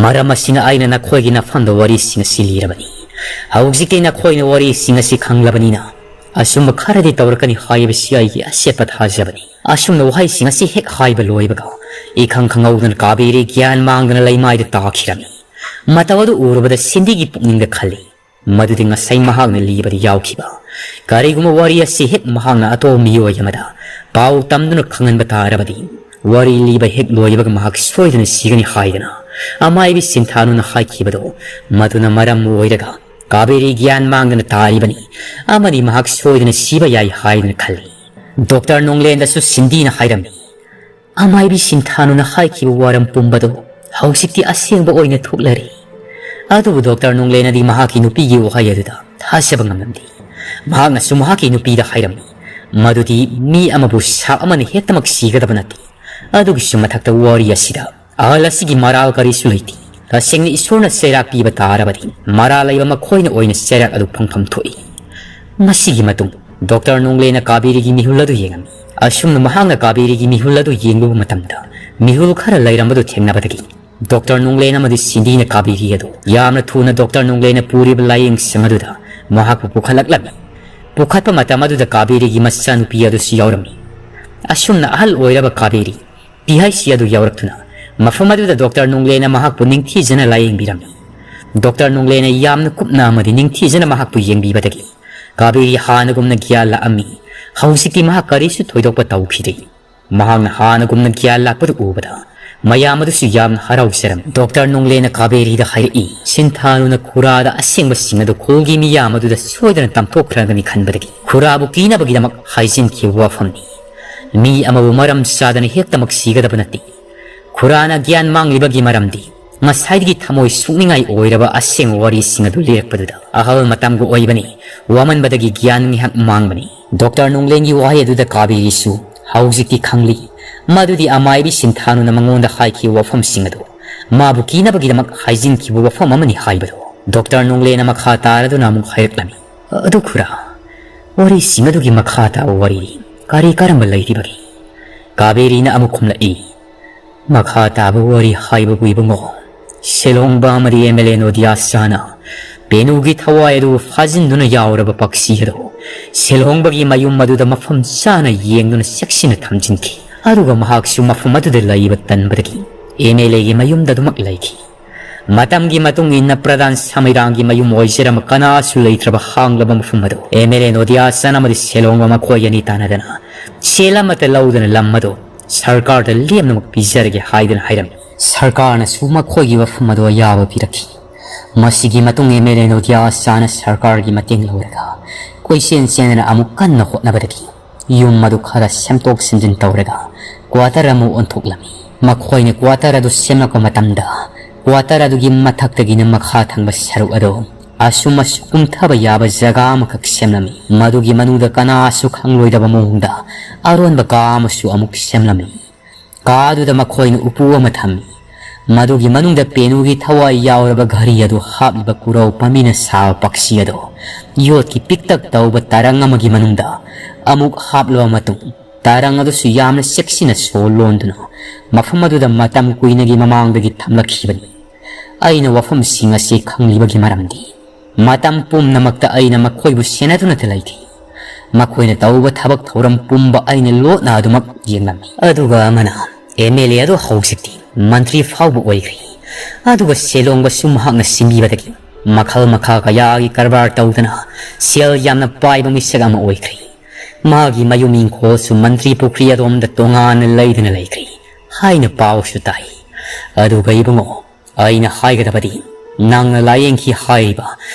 ꯃꯔꯝ ꯑꯁꯤꯅ ꯑꯩꯅ ꯅꯈꯣꯏꯒꯤ ꯅꯐꯝꯗ ꯋꯥꯔꯤꯁꯤꯡ ꯑꯁꯤ ꯂꯤꯔꯕꯅꯤ꯫ ꯍꯧꯖꯤꯛꯇꯤ ꯅꯈꯣꯏꯅ ꯋꯥꯔꯤꯁꯤꯡ ꯑꯁꯤ ꯈꯪꯂꯕꯅꯤꯅ, ꯑꯆꯨꯝꯕ ꯈꯔꯗꯤ ꯇꯧꯔꯛꯀꯅꯤ ꯍꯥꯏꯕꯁꯤ ꯑꯩꯒꯤ ꯑꯆꯦꯠꯄ ꯊꯥꯖꯕꯅꯤ꯫ ꯑꯁꯨꯝꯅ ꯋꯥꯍꯩꯁꯤꯡ ꯑꯁꯤ ꯍꯦꯛ ꯍꯥꯏꯕ ꯂꯣꯏꯕꯒ, ꯏꯈꯪ ꯈꯪꯍꯧꯗꯅ ꯀꯥꯕꯦꯔꯤ ꯒ꯭ꯌꯥꯟ ꯃꯥꯡꯗꯅ ꯂꯩꯃꯥꯏꯗ ꯇꯥꯈꯤꯔꯝꯃꯤ꯫ ꯃꯇꯧ ꯑꯗꯨ ꯎꯔꯨꯕꯗ ꯁꯤꯟꯗꯤꯒꯤ ꯄꯨꯛꯅꯤꯡꯗ ꯈꯜꯂꯤ, ꯃꯗꯨꯗꯤ ꯉꯁꯥꯏ ꯃꯍꯥꯛꯅ ꯂꯤꯕꯗ ꯌꯥꯎꯈꯤꯕ ꯀꯔꯤꯒꯨꯝꯕ ꯋꯥꯔꯤ ꯑꯁꯤ ꯍꯦꯛ ꯃꯍꯥꯛꯅ ꯑꯇꯣꯞꯄ ꯃꯤꯑꯣꯏ ꯑꯃꯗ ꯄꯥꯎ ꯇꯝꯗꯨꯅ ꯈꯪꯍꯟꯕ ꯇꯥꯔꯕꯗꯤ, ꯋꯥꯔꯤ ꯂꯤꯕ ꯍꯦꯛ ꯂꯣꯏꯕꯒ ꯃꯍꯥꯛ ꯁꯣꯏꯗꯅ ꯁꯤꯒꯅꯤ ꯍꯥꯏꯗꯅ ꯑꯃꯥꯏꯕꯤ ꯁꯤꯟꯊꯥꯅꯨꯅ ꯍꯥꯏꯈꯤꯕꯗꯣ, ꯃꯗꯨꯅ ꯃꯔꯝ ꯑꯣꯏꯔꯒ ꯀꯥꯕꯦꯔꯤ ꯒ꯭ꯌꯥꯟ ꯃꯥꯡꯗꯅ ꯇꯥꯔꯤꯕꯅꯤ ꯑꯃꯗꯤ ꯃꯍꯥꯛ ꯁꯣꯏꯗꯅ ꯁꯤꯕ ꯌꯥꯏ ꯍꯥꯏꯗꯅ ꯈꯜꯂꯤ꯫ ꯗꯣꯛꯇꯔ ꯅꯣꯡꯂꯦꯟꯗꯁꯨ ꯁꯤꯟꯗꯤꯅ ꯍꯥꯏꯔꯝꯃꯤ, ꯑꯃꯥꯏꯕꯤ ꯁꯤꯟꯊꯥꯅꯨꯅ ꯍꯥꯏꯈꯤꯕ ꯋꯥꯔꯝ ꯄꯨꯝꯕꯗꯨ ꯍꯧꯖꯤꯛꯇꯤ ꯑꯁꯦꯡꯕ ꯑꯣꯏꯅ ꯊꯣꯛꯂꯔꯦ꯫ ꯑꯗꯨꯕꯨ ꯗꯣꯛꯇꯔ ꯅꯣꯡꯂꯦꯅꯗꯤ ꯃꯍꯥꯛꯀꯤ ꯅꯨꯄꯤꯒꯤ ꯋꯥꯍꯩ ꯑꯗꯨꯗ ꯊꯥꯖꯕ ꯉꯝꯂꯝꯗꯦ꯫ ꯃꯍꯥꯛꯅꯁꯨ ꯃꯍꯥꯛꯀꯤ ꯅꯨꯄꯤꯗ ꯍꯥꯏꯔꯝꯃꯤ, ꯃꯗꯨꯗꯤ ꯃꯤ ꯑꯃꯕꯨ ꯁꯥꯛ ꯑꯃꯅ ꯍꯦꯛꯇꯃꯛ ꯁꯤꯒꯗꯕ ꯅꯠꯇꯦ꯫ ꯑꯗꯨꯒꯤꯁꯨ ꯃꯊꯛꯇ ꯋꯥꯔꯤ ꯑꯁꯤꯗ ꯑꯍꯜ ꯑꯁꯤꯒꯤ ꯃꯔꯥꯜ ꯀꯔꯤꯁꯨ ꯂꯩꯇꯦ꯫ ꯇꯁꯦꯡꯅ ꯏꯁꯣꯔꯅ ꯆꯩꯔꯥꯛ ꯄꯤꯕ ꯇꯥꯔꯕꯗꯤ, ꯃꯔꯥꯜ ꯂꯩꯕ ꯃꯈꯣꯏꯅ ꯑꯣꯏꯅ ꯆꯩꯔꯥꯛ ꯑꯗꯨ ꯐꯪꯐꯝ ꯊꯣꯛꯏ꯫ ꯃꯁꯤꯒꯤ ꯃꯇꯨꯡ ꯗꯣꯛꯇꯔ ꯅꯣꯡꯂꯦꯅ ꯀꯥꯕꯦꯔꯤꯒꯤ ꯃꯤꯍꯨꯜ ꯑꯗꯨ ꯌꯦꯡꯉꯝꯃꯤ꯫ ꯑꯁꯨꯝꯅ ꯃꯍꯥꯛꯅ ꯀꯥꯕꯦꯔꯤꯒꯤ ꯃꯤꯍꯨꯜ ꯑꯗꯨ ꯌꯦꯡꯂꯨꯕ ꯃꯇꯝꯗ, ꯃꯤꯍꯨꯜ ꯈꯔ ꯂꯩꯔꯝꯕꯗꯨ ꯊꯦꯡꯅꯕꯗꯒꯤ ꯗꯣꯛꯇꯔ ꯅꯣꯡꯂꯦꯟ ꯑꯃꯗꯤ ꯁꯤꯟꯗꯤꯅ ꯀꯥꯕꯦꯔꯤ ꯑꯗꯨ ꯌꯥꯝꯅ ꯊꯨꯅ ꯗꯣꯛꯇꯔ ꯅꯣꯡꯂꯦꯟꯅ ꯄꯨꯔꯤꯕ ꯂꯥꯏꯌꯦꯡꯁꯪ ꯑꯗꯨꯗ ꯃꯍꯥꯛꯄꯨ ꯄꯨꯈꯠꯂꯛꯂꯝꯃꯤ꯫ ꯄꯨꯈꯠꯄ ꯃꯇꯝ ꯑꯗꯨꯗ ꯀꯥꯕꯦꯔꯤꯒꯤ ꯃꯆꯥꯅꯨꯄꯤ ꯑꯗꯨꯁꯨ ꯌꯥꯎꯔꯝꯃꯤ꯫ ꯑꯁꯨꯝꯅ ꯑꯍꯜ ꯑꯣꯏꯔꯕ ꯀꯥꯕꯦꯔꯤ ꯄꯤ ꯑꯩꯆ ꯁꯤ ꯑꯗꯨ ꯌꯧꯔꯛꯇꯨꯅ ꯃꯐꯝ ꯑꯗꯨꯗ ꯗꯣꯛꯇꯔ ꯅꯣꯡꯂꯦꯅ ꯃꯍꯥꯛꯄꯨ ꯅꯤꯡꯊꯤꯖꯅ ꯂꯥꯌꯦꯡꯕꯤꯔꯝꯃꯤ꯫ ꯗꯣꯛꯇꯔ ꯅꯣꯡꯂꯦꯅ ꯌꯥꯝꯅ ꯀꯨꯞꯅ ꯑꯃꯗꯤ ꯅꯤꯡꯊꯤꯖꯅ ꯃꯍꯥꯛꯄꯨ ꯌꯦꯡꯕꯤꯕꯗꯒꯤ ꯀꯥꯕꯦꯔꯤ ꯍꯥꯟꯅꯒꯨꯝꯅ ꯒ꯭ꯌꯥꯟ ꯂꯥꯛꯑꯝꯃꯤ꯫ ꯍꯧꯖꯤꯛꯇꯤ ꯃꯍꯥꯛ ꯀꯔꯤꯁꯨ ꯊꯣꯏꯗꯣꯛꯄ ꯇꯧꯈꯤꯗꯦ꯫ ꯃꯍꯥꯛꯅ ꯍꯥꯟꯅꯒꯨꯝꯅ ꯒ꯭ꯌꯥꯟ ꯂꯥꯛꯄꯗꯨ ꯎꯕꯗ ꯃꯌꯥꯝ ꯑꯗꯨꯁꯨ ꯌꯥꯝꯅ ꯍꯔꯥꯎꯖꯔꯝꯃꯤ꯫ ꯗꯣꯛꯇꯔ ꯅꯣꯡꯂꯦꯅ ꯀꯥꯕꯦꯔꯤꯗ ꯍꯥꯏꯔꯛꯏ, ꯁꯤꯟꯊꯥꯅꯨꯅ ꯈꯨꯔꯥꯗ ꯑꯁꯦꯡꯕꯁꯤꯡ ꯑꯗꯨ ꯈꯨꯜꯒꯤ ꯃꯤꯌꯥꯝ ꯑꯗꯨꯗ ꯁꯣꯏꯗꯅ ꯇꯝꯊꯣꯛꯈ꯭ꯔꯒꯅꯤ ꯈꯟꯕꯗꯒꯤ ꯈꯨꯔꯥꯕꯨ ꯀꯤꯅꯕꯒꯤꯗꯃꯛ ꯍꯥꯏꯖꯤꯟꯈꯤꯕ ꯋꯥꯐꯝꯅꯤ꯫ ꯃꯤ ꯑꯃꯕꯨ ꯃꯔꯝ ꯆꯥꯗꯅ ꯍꯦꯛꯇꯃꯛ ꯁꯤꯒꯗꯕ ꯅꯠꯇꯦ꯫ ꯈꯨꯔꯥꯅ ꯒ꯭ꯌꯥꯟ ꯃꯥꯡꯂꯤꯕꯒꯤ ꯃꯔꯝꯗꯤ ꯉꯁꯥꯏꯗꯒꯤ ꯊꯃꯣꯏ ꯁꯣꯛꯅꯤꯡꯉꯥꯏ ꯑꯣꯏꯔꯕ ꯑꯁꯦꯡꯕ ꯋꯥꯔꯤꯁꯤꯡ ꯑꯗꯨ ꯂꯤꯔꯛꯄꯗꯨꯗ ꯑꯍꯜ ꯃꯇꯝꯒ ꯑꯣꯏꯕꯅꯤ, ꯋꯥꯃꯟꯕꯗꯒꯤ ꯒ꯭ꯌꯥꯟ ꯉꯥꯏꯍꯥꯛ ꯃꯥꯡꯕꯅꯤ꯫ ꯗꯣꯛꯇꯔ ꯅꯣꯡꯂꯦꯟꯒꯤ ꯋꯥꯍꯩ ꯑꯗꯨꯗ ꯀꯥꯕꯦꯔꯤꯁꯨ ꯍꯧꯖꯤꯛꯇꯤ ꯈꯪꯂꯤ, ꯃꯗꯨꯗꯤ ꯑꯃꯥꯏꯕꯤ ꯁꯤꯟꯊꯥꯅꯨꯅ ꯃꯉꯣꯟꯗ ꯍꯥꯏꯈꯤꯕ ꯋꯥꯐꯝꯁꯤꯡ ꯑꯗꯨ ꯃꯥꯕꯨ ꯀꯤꯅꯕꯒꯤꯗꯃꯛ ꯍꯥꯏꯖꯤꯟꯈꯤꯕ ꯋꯥꯐꯝ ꯑꯃꯅꯤ ꯍꯥꯏꯕꯗꯨ꯫ ꯗꯣꯛꯇꯔ ꯅꯣꯡꯂꯦꯅ ꯃꯈꯥ ꯇꯥꯔꯗꯨꯅ ꯑꯃꯨꯛ ꯍꯥꯏꯔꯛꯂꯝꯃꯤ, "ꯑꯗꯨ ꯈꯨꯔꯥ, ꯋꯥꯔꯤꯁꯤꯡ ꯑꯗꯨꯒꯤ ꯃꯈꯥ ꯇꯥꯕ ꯋꯥꯔꯤ ꯀꯔꯤ ꯀꯔꯝꯕ ꯂꯩꯔꯤꯕꯒꯦ?" ꯀꯥꯕꯦꯔꯤꯅ ꯑꯃꯨꯛ ꯈꯨꯝꯂꯛꯏ, ꯃꯈꯥ ꯇꯥꯕ ꯋꯥꯔꯤ ꯍꯥꯏꯕꯕꯨ ꯏꯕꯨꯡꯉꯣ, ꯁꯤꯂꯣꯡꯕ ꯑꯃꯗꯤ ꯑꯦꯝ ꯑꯦꯜ ꯑꯦ ꯅꯣꯗꯤꯌꯥꯁꯥꯅ ꯄꯦꯅꯨꯒꯤ ꯊꯋꯥꯏ ꯑꯗꯨ ꯐꯥꯖꯤꯟꯗꯨꯅ ꯌꯥꯎꯔꯕ ꯄꯛꯁꯤ ꯑꯗꯨ ꯁꯤꯂꯣꯡꯕꯒꯤ ꯃꯌꯨꯝ ꯑꯗꯨꯗ ꯃꯐꯝ ꯆꯥꯅ ꯌꯦꯡꯗꯨꯅ ꯆꯦꯛꯁꯤꯟꯅ ꯊꯝꯖꯤꯟꯈꯤ꯫ ꯑꯗꯨꯒ ꯃꯍꯥꯛꯁꯨ ꯃꯐꯝ ꯑꯗꯨꯗ ꯂꯩꯕ ꯇꯟꯕꯗꯒꯤ ꯑꯦꯝ ꯑꯦꯜ ꯑꯦꯒꯤ ꯃꯌꯨꯝꯗ ꯑꯗꯨꯃꯛ ꯂꯩꯈꯤ꯫ ꯃꯇꯝꯒꯤ ꯃꯇꯨꯡ ꯏꯟꯅ ꯄ꯭ꯔꯙꯥꯟ ꯁꯃꯤꯔꯥꯡꯒꯤ ꯃꯌꯨꯝ ꯑꯣꯏꯖꯔꯝꯕ ꯀꯅꯥꯁꯨ ꯂꯩꯇ꯭ꯔꯕ ꯍꯥꯡꯂꯕ ꯃꯐꯝ ꯑꯗꯨ ꯑꯦꯝ ꯑꯦꯜ ꯑꯦ ꯅꯣꯗꯤꯌꯥꯁꯟ ꯑꯃꯗꯤ ꯁꯦꯂꯣꯡꯕ ꯃꯈꯣꯏ ꯑꯅꯤ ꯇꯥꯟꯅꯗꯅ ꯁꯦꯜ ꯑꯃꯠꯇ ꯂꯧꯗꯅ ꯂꯝ ꯑꯗꯨ ꯁꯔꯀꯥꯔꯗ ꯂꯦꯝꯅꯃꯛ ꯄꯤꯖꯔꯒꯦ ꯍꯥꯏꯗꯨꯅ ꯍꯥꯏꯔꯝꯃꯤ꯫ ꯁꯔꯀꯥꯔꯅꯁꯨ ꯃꯈꯣꯏꯒꯤ ꯋꯥꯐꯝ ꯑꯗꯨ ꯑꯌꯥꯕ ꯄꯤꯔꯛꯈꯤ꯫ ꯃꯁꯤꯒꯤ ꯃꯇꯨꯡ ꯑꯦꯝ ꯑꯦꯜ ꯑꯦ ꯅꯣꯗꯤꯌꯥꯁꯟꯅ ꯁꯔꯀꯥꯔꯒꯤ ꯃꯇꯦꯡ ꯂꯧꯔꯒ ꯀꯣꯏꯆꯦꯟ ꯆꯦꯟꯗꯅ ꯑꯃꯨꯛ ꯀꯟꯅ ꯍꯣꯠꯅꯕꯗꯒꯤ ꯌꯨꯝ ꯑꯗꯨ ꯈꯔ ꯁꯦꯝꯗꯣꯛ ꯁꯦꯝꯖꯤꯟ ꯇꯧꯔꯒ ꯀ꯭ꯋꯥꯇꯔ ꯑꯃ ꯑꯣꯟꯊꯣꯛꯂꯝꯃꯤ꯫ ꯃꯈꯣꯏꯅ ꯀ꯭ꯋꯥꯇꯔ ꯑꯗꯨ ꯁꯦꯝꯂꯛꯄ ꯃꯇꯝꯗ ꯀ꯭ꯋꯥꯇꯔ ꯑꯗꯨꯒꯤ ꯃꯊꯛꯇꯒꯤꯅ ꯃꯈꯥ ꯊꯪꯕ ꯁꯔꯨꯛ ꯑꯗꯨ ꯑꯁꯨꯝ ꯑꯁꯨꯝ ꯀꯨꯝꯊꯕ ꯌꯥꯕ ꯖꯒꯥ ꯑꯃꯈꯛ ꯁꯦꯝꯂꯝꯃꯤ꯫ ꯃꯗꯨꯒꯤ ꯃꯅꯨꯡꯗ ꯀꯅꯥꯁꯨ ꯈꯪꯂꯣꯏꯗꯕ ꯃꯑꯣꯡꯗ ꯑꯔꯣꯟꯕ ꯀꯥ ꯑꯃꯁꯨ ꯑꯃꯨꯛ ꯁꯦꯝꯂꯝꯃꯤ꯫ ꯀꯥ ꯑꯗꯨꯗ ꯃꯈꯣꯏꯅ ꯎꯄꯨ ꯑꯃ ꯊꯝꯃꯤ꯫ ꯃꯗꯨꯒꯤ ꯃꯅꯨꯡꯗ ꯄꯦꯅꯨꯒꯤ ꯊꯋꯥꯏ ꯌꯥꯎꯔꯕ ꯘꯔꯤ ꯑꯗꯨ ꯍꯥꯞꯂꯤꯕ ꯀꯨꯔꯧ ꯄꯥꯝꯕꯤꯅ ꯁꯥꯕ ꯄꯛꯁꯤ ꯑꯗꯨ ꯌꯣꯠꯀꯤ ꯄꯤꯛꯇꯛ ꯇꯧꯕ ꯇꯔꯪ ꯑꯃꯒꯤ ꯃꯅꯨꯡꯗ ꯑꯃꯨꯛ ꯍꯥꯞꯂꯕ ꯃꯇꯨꯡ, ꯇꯔꯪ ꯑꯗꯨꯁꯨ ꯌꯥꯝꯅ ꯆꯦꯛꯁꯤꯟꯅ ꯁꯣ ꯂꯣꯟꯗꯨꯅ ꯃꯐꯝ ꯑꯗꯨꯗ ꯃꯇꯝ ꯀꯨꯏꯅꯒꯤ ꯃꯃꯥꯡꯗꯒꯤ ꯊꯝꯂꯛꯈꯤꯕꯅꯤ꯫ ꯑꯩꯅ ꯋꯥꯐꯝꯁꯤꯡ ꯑꯁꯤ ꯈꯪꯂꯤꯕꯒꯤ ꯃꯔꯝꯗꯤ ꯃꯇꯝ ꯄꯨꯝꯅꯃꯛꯇ ꯑꯩꯅ ꯃꯈꯣꯏꯕꯨ ꯁꯦꯟꯅꯗꯨꯅꯇ ꯂꯩꯈꯤ꯫ ꯃꯈꯣꯏꯅ ꯇꯧꯕ ꯊꯕꯛ ꯊꯧꯔꯝ ꯄꯨꯝꯕ ꯑꯩꯅ ꯂꯣꯠꯅ ꯑꯗꯨꯃꯛ ꯌꯦꯡꯂꯝꯃꯤ꯫ ꯑꯗꯨꯒ ꯑꯃꯅ, ꯑꯦꯝ ꯑꯦꯜ ꯑꯦ ꯑꯗꯨ ꯍꯧꯖꯤꯛꯇꯤ ꯃꯟꯇ꯭ꯔꯤ ꯐꯥꯎꯕ ꯑꯣꯏꯈ꯭ꯔꯦ꯫ ꯑꯗꯨꯒ ꯁꯦꯂꯣꯡꯕꯁꯨ ꯃꯍꯥꯛꯅ ꯁꯤꯟꯕꯤꯕꯗꯒꯤ ꯃꯈꯜ ꯃꯈꯥ ꯀꯌꯥꯒꯤ ꯀꯔꯕꯥꯔ ꯇꯧꯗꯨꯅ ꯁꯦꯜ ꯌꯥꯝꯅ ꯄꯥꯏꯕ ꯃꯤꯁꯛ ꯑꯃ ꯑꯣꯏꯈ꯭ꯔꯦ꯫ ꯃꯥꯒꯤ ꯃꯌꯨꯝ ꯏꯪꯈꯣꯜꯁꯨ ꯃꯟꯇ꯭ꯔꯤ ꯄꯨꯈ꯭ꯔꯤ ꯑꯗꯣꯝꯗ ꯇꯣꯉꯥꯟꯅ ꯂꯩꯗꯨꯅ ꯂꯩꯈ꯭ꯔꯦ ꯍꯥꯏꯅ ꯄꯥꯎꯁꯨ ꯇꯥꯏ꯫ ꯑꯗꯨꯒ ꯏꯕꯨꯡꯉꯣ, ꯑꯩꯅ ꯍꯥꯏꯒꯗꯕꯗꯤ, ꯅꯪꯅ ꯂꯥꯌꯦꯡꯈꯤ ꯍꯥꯏꯔꯤꯕ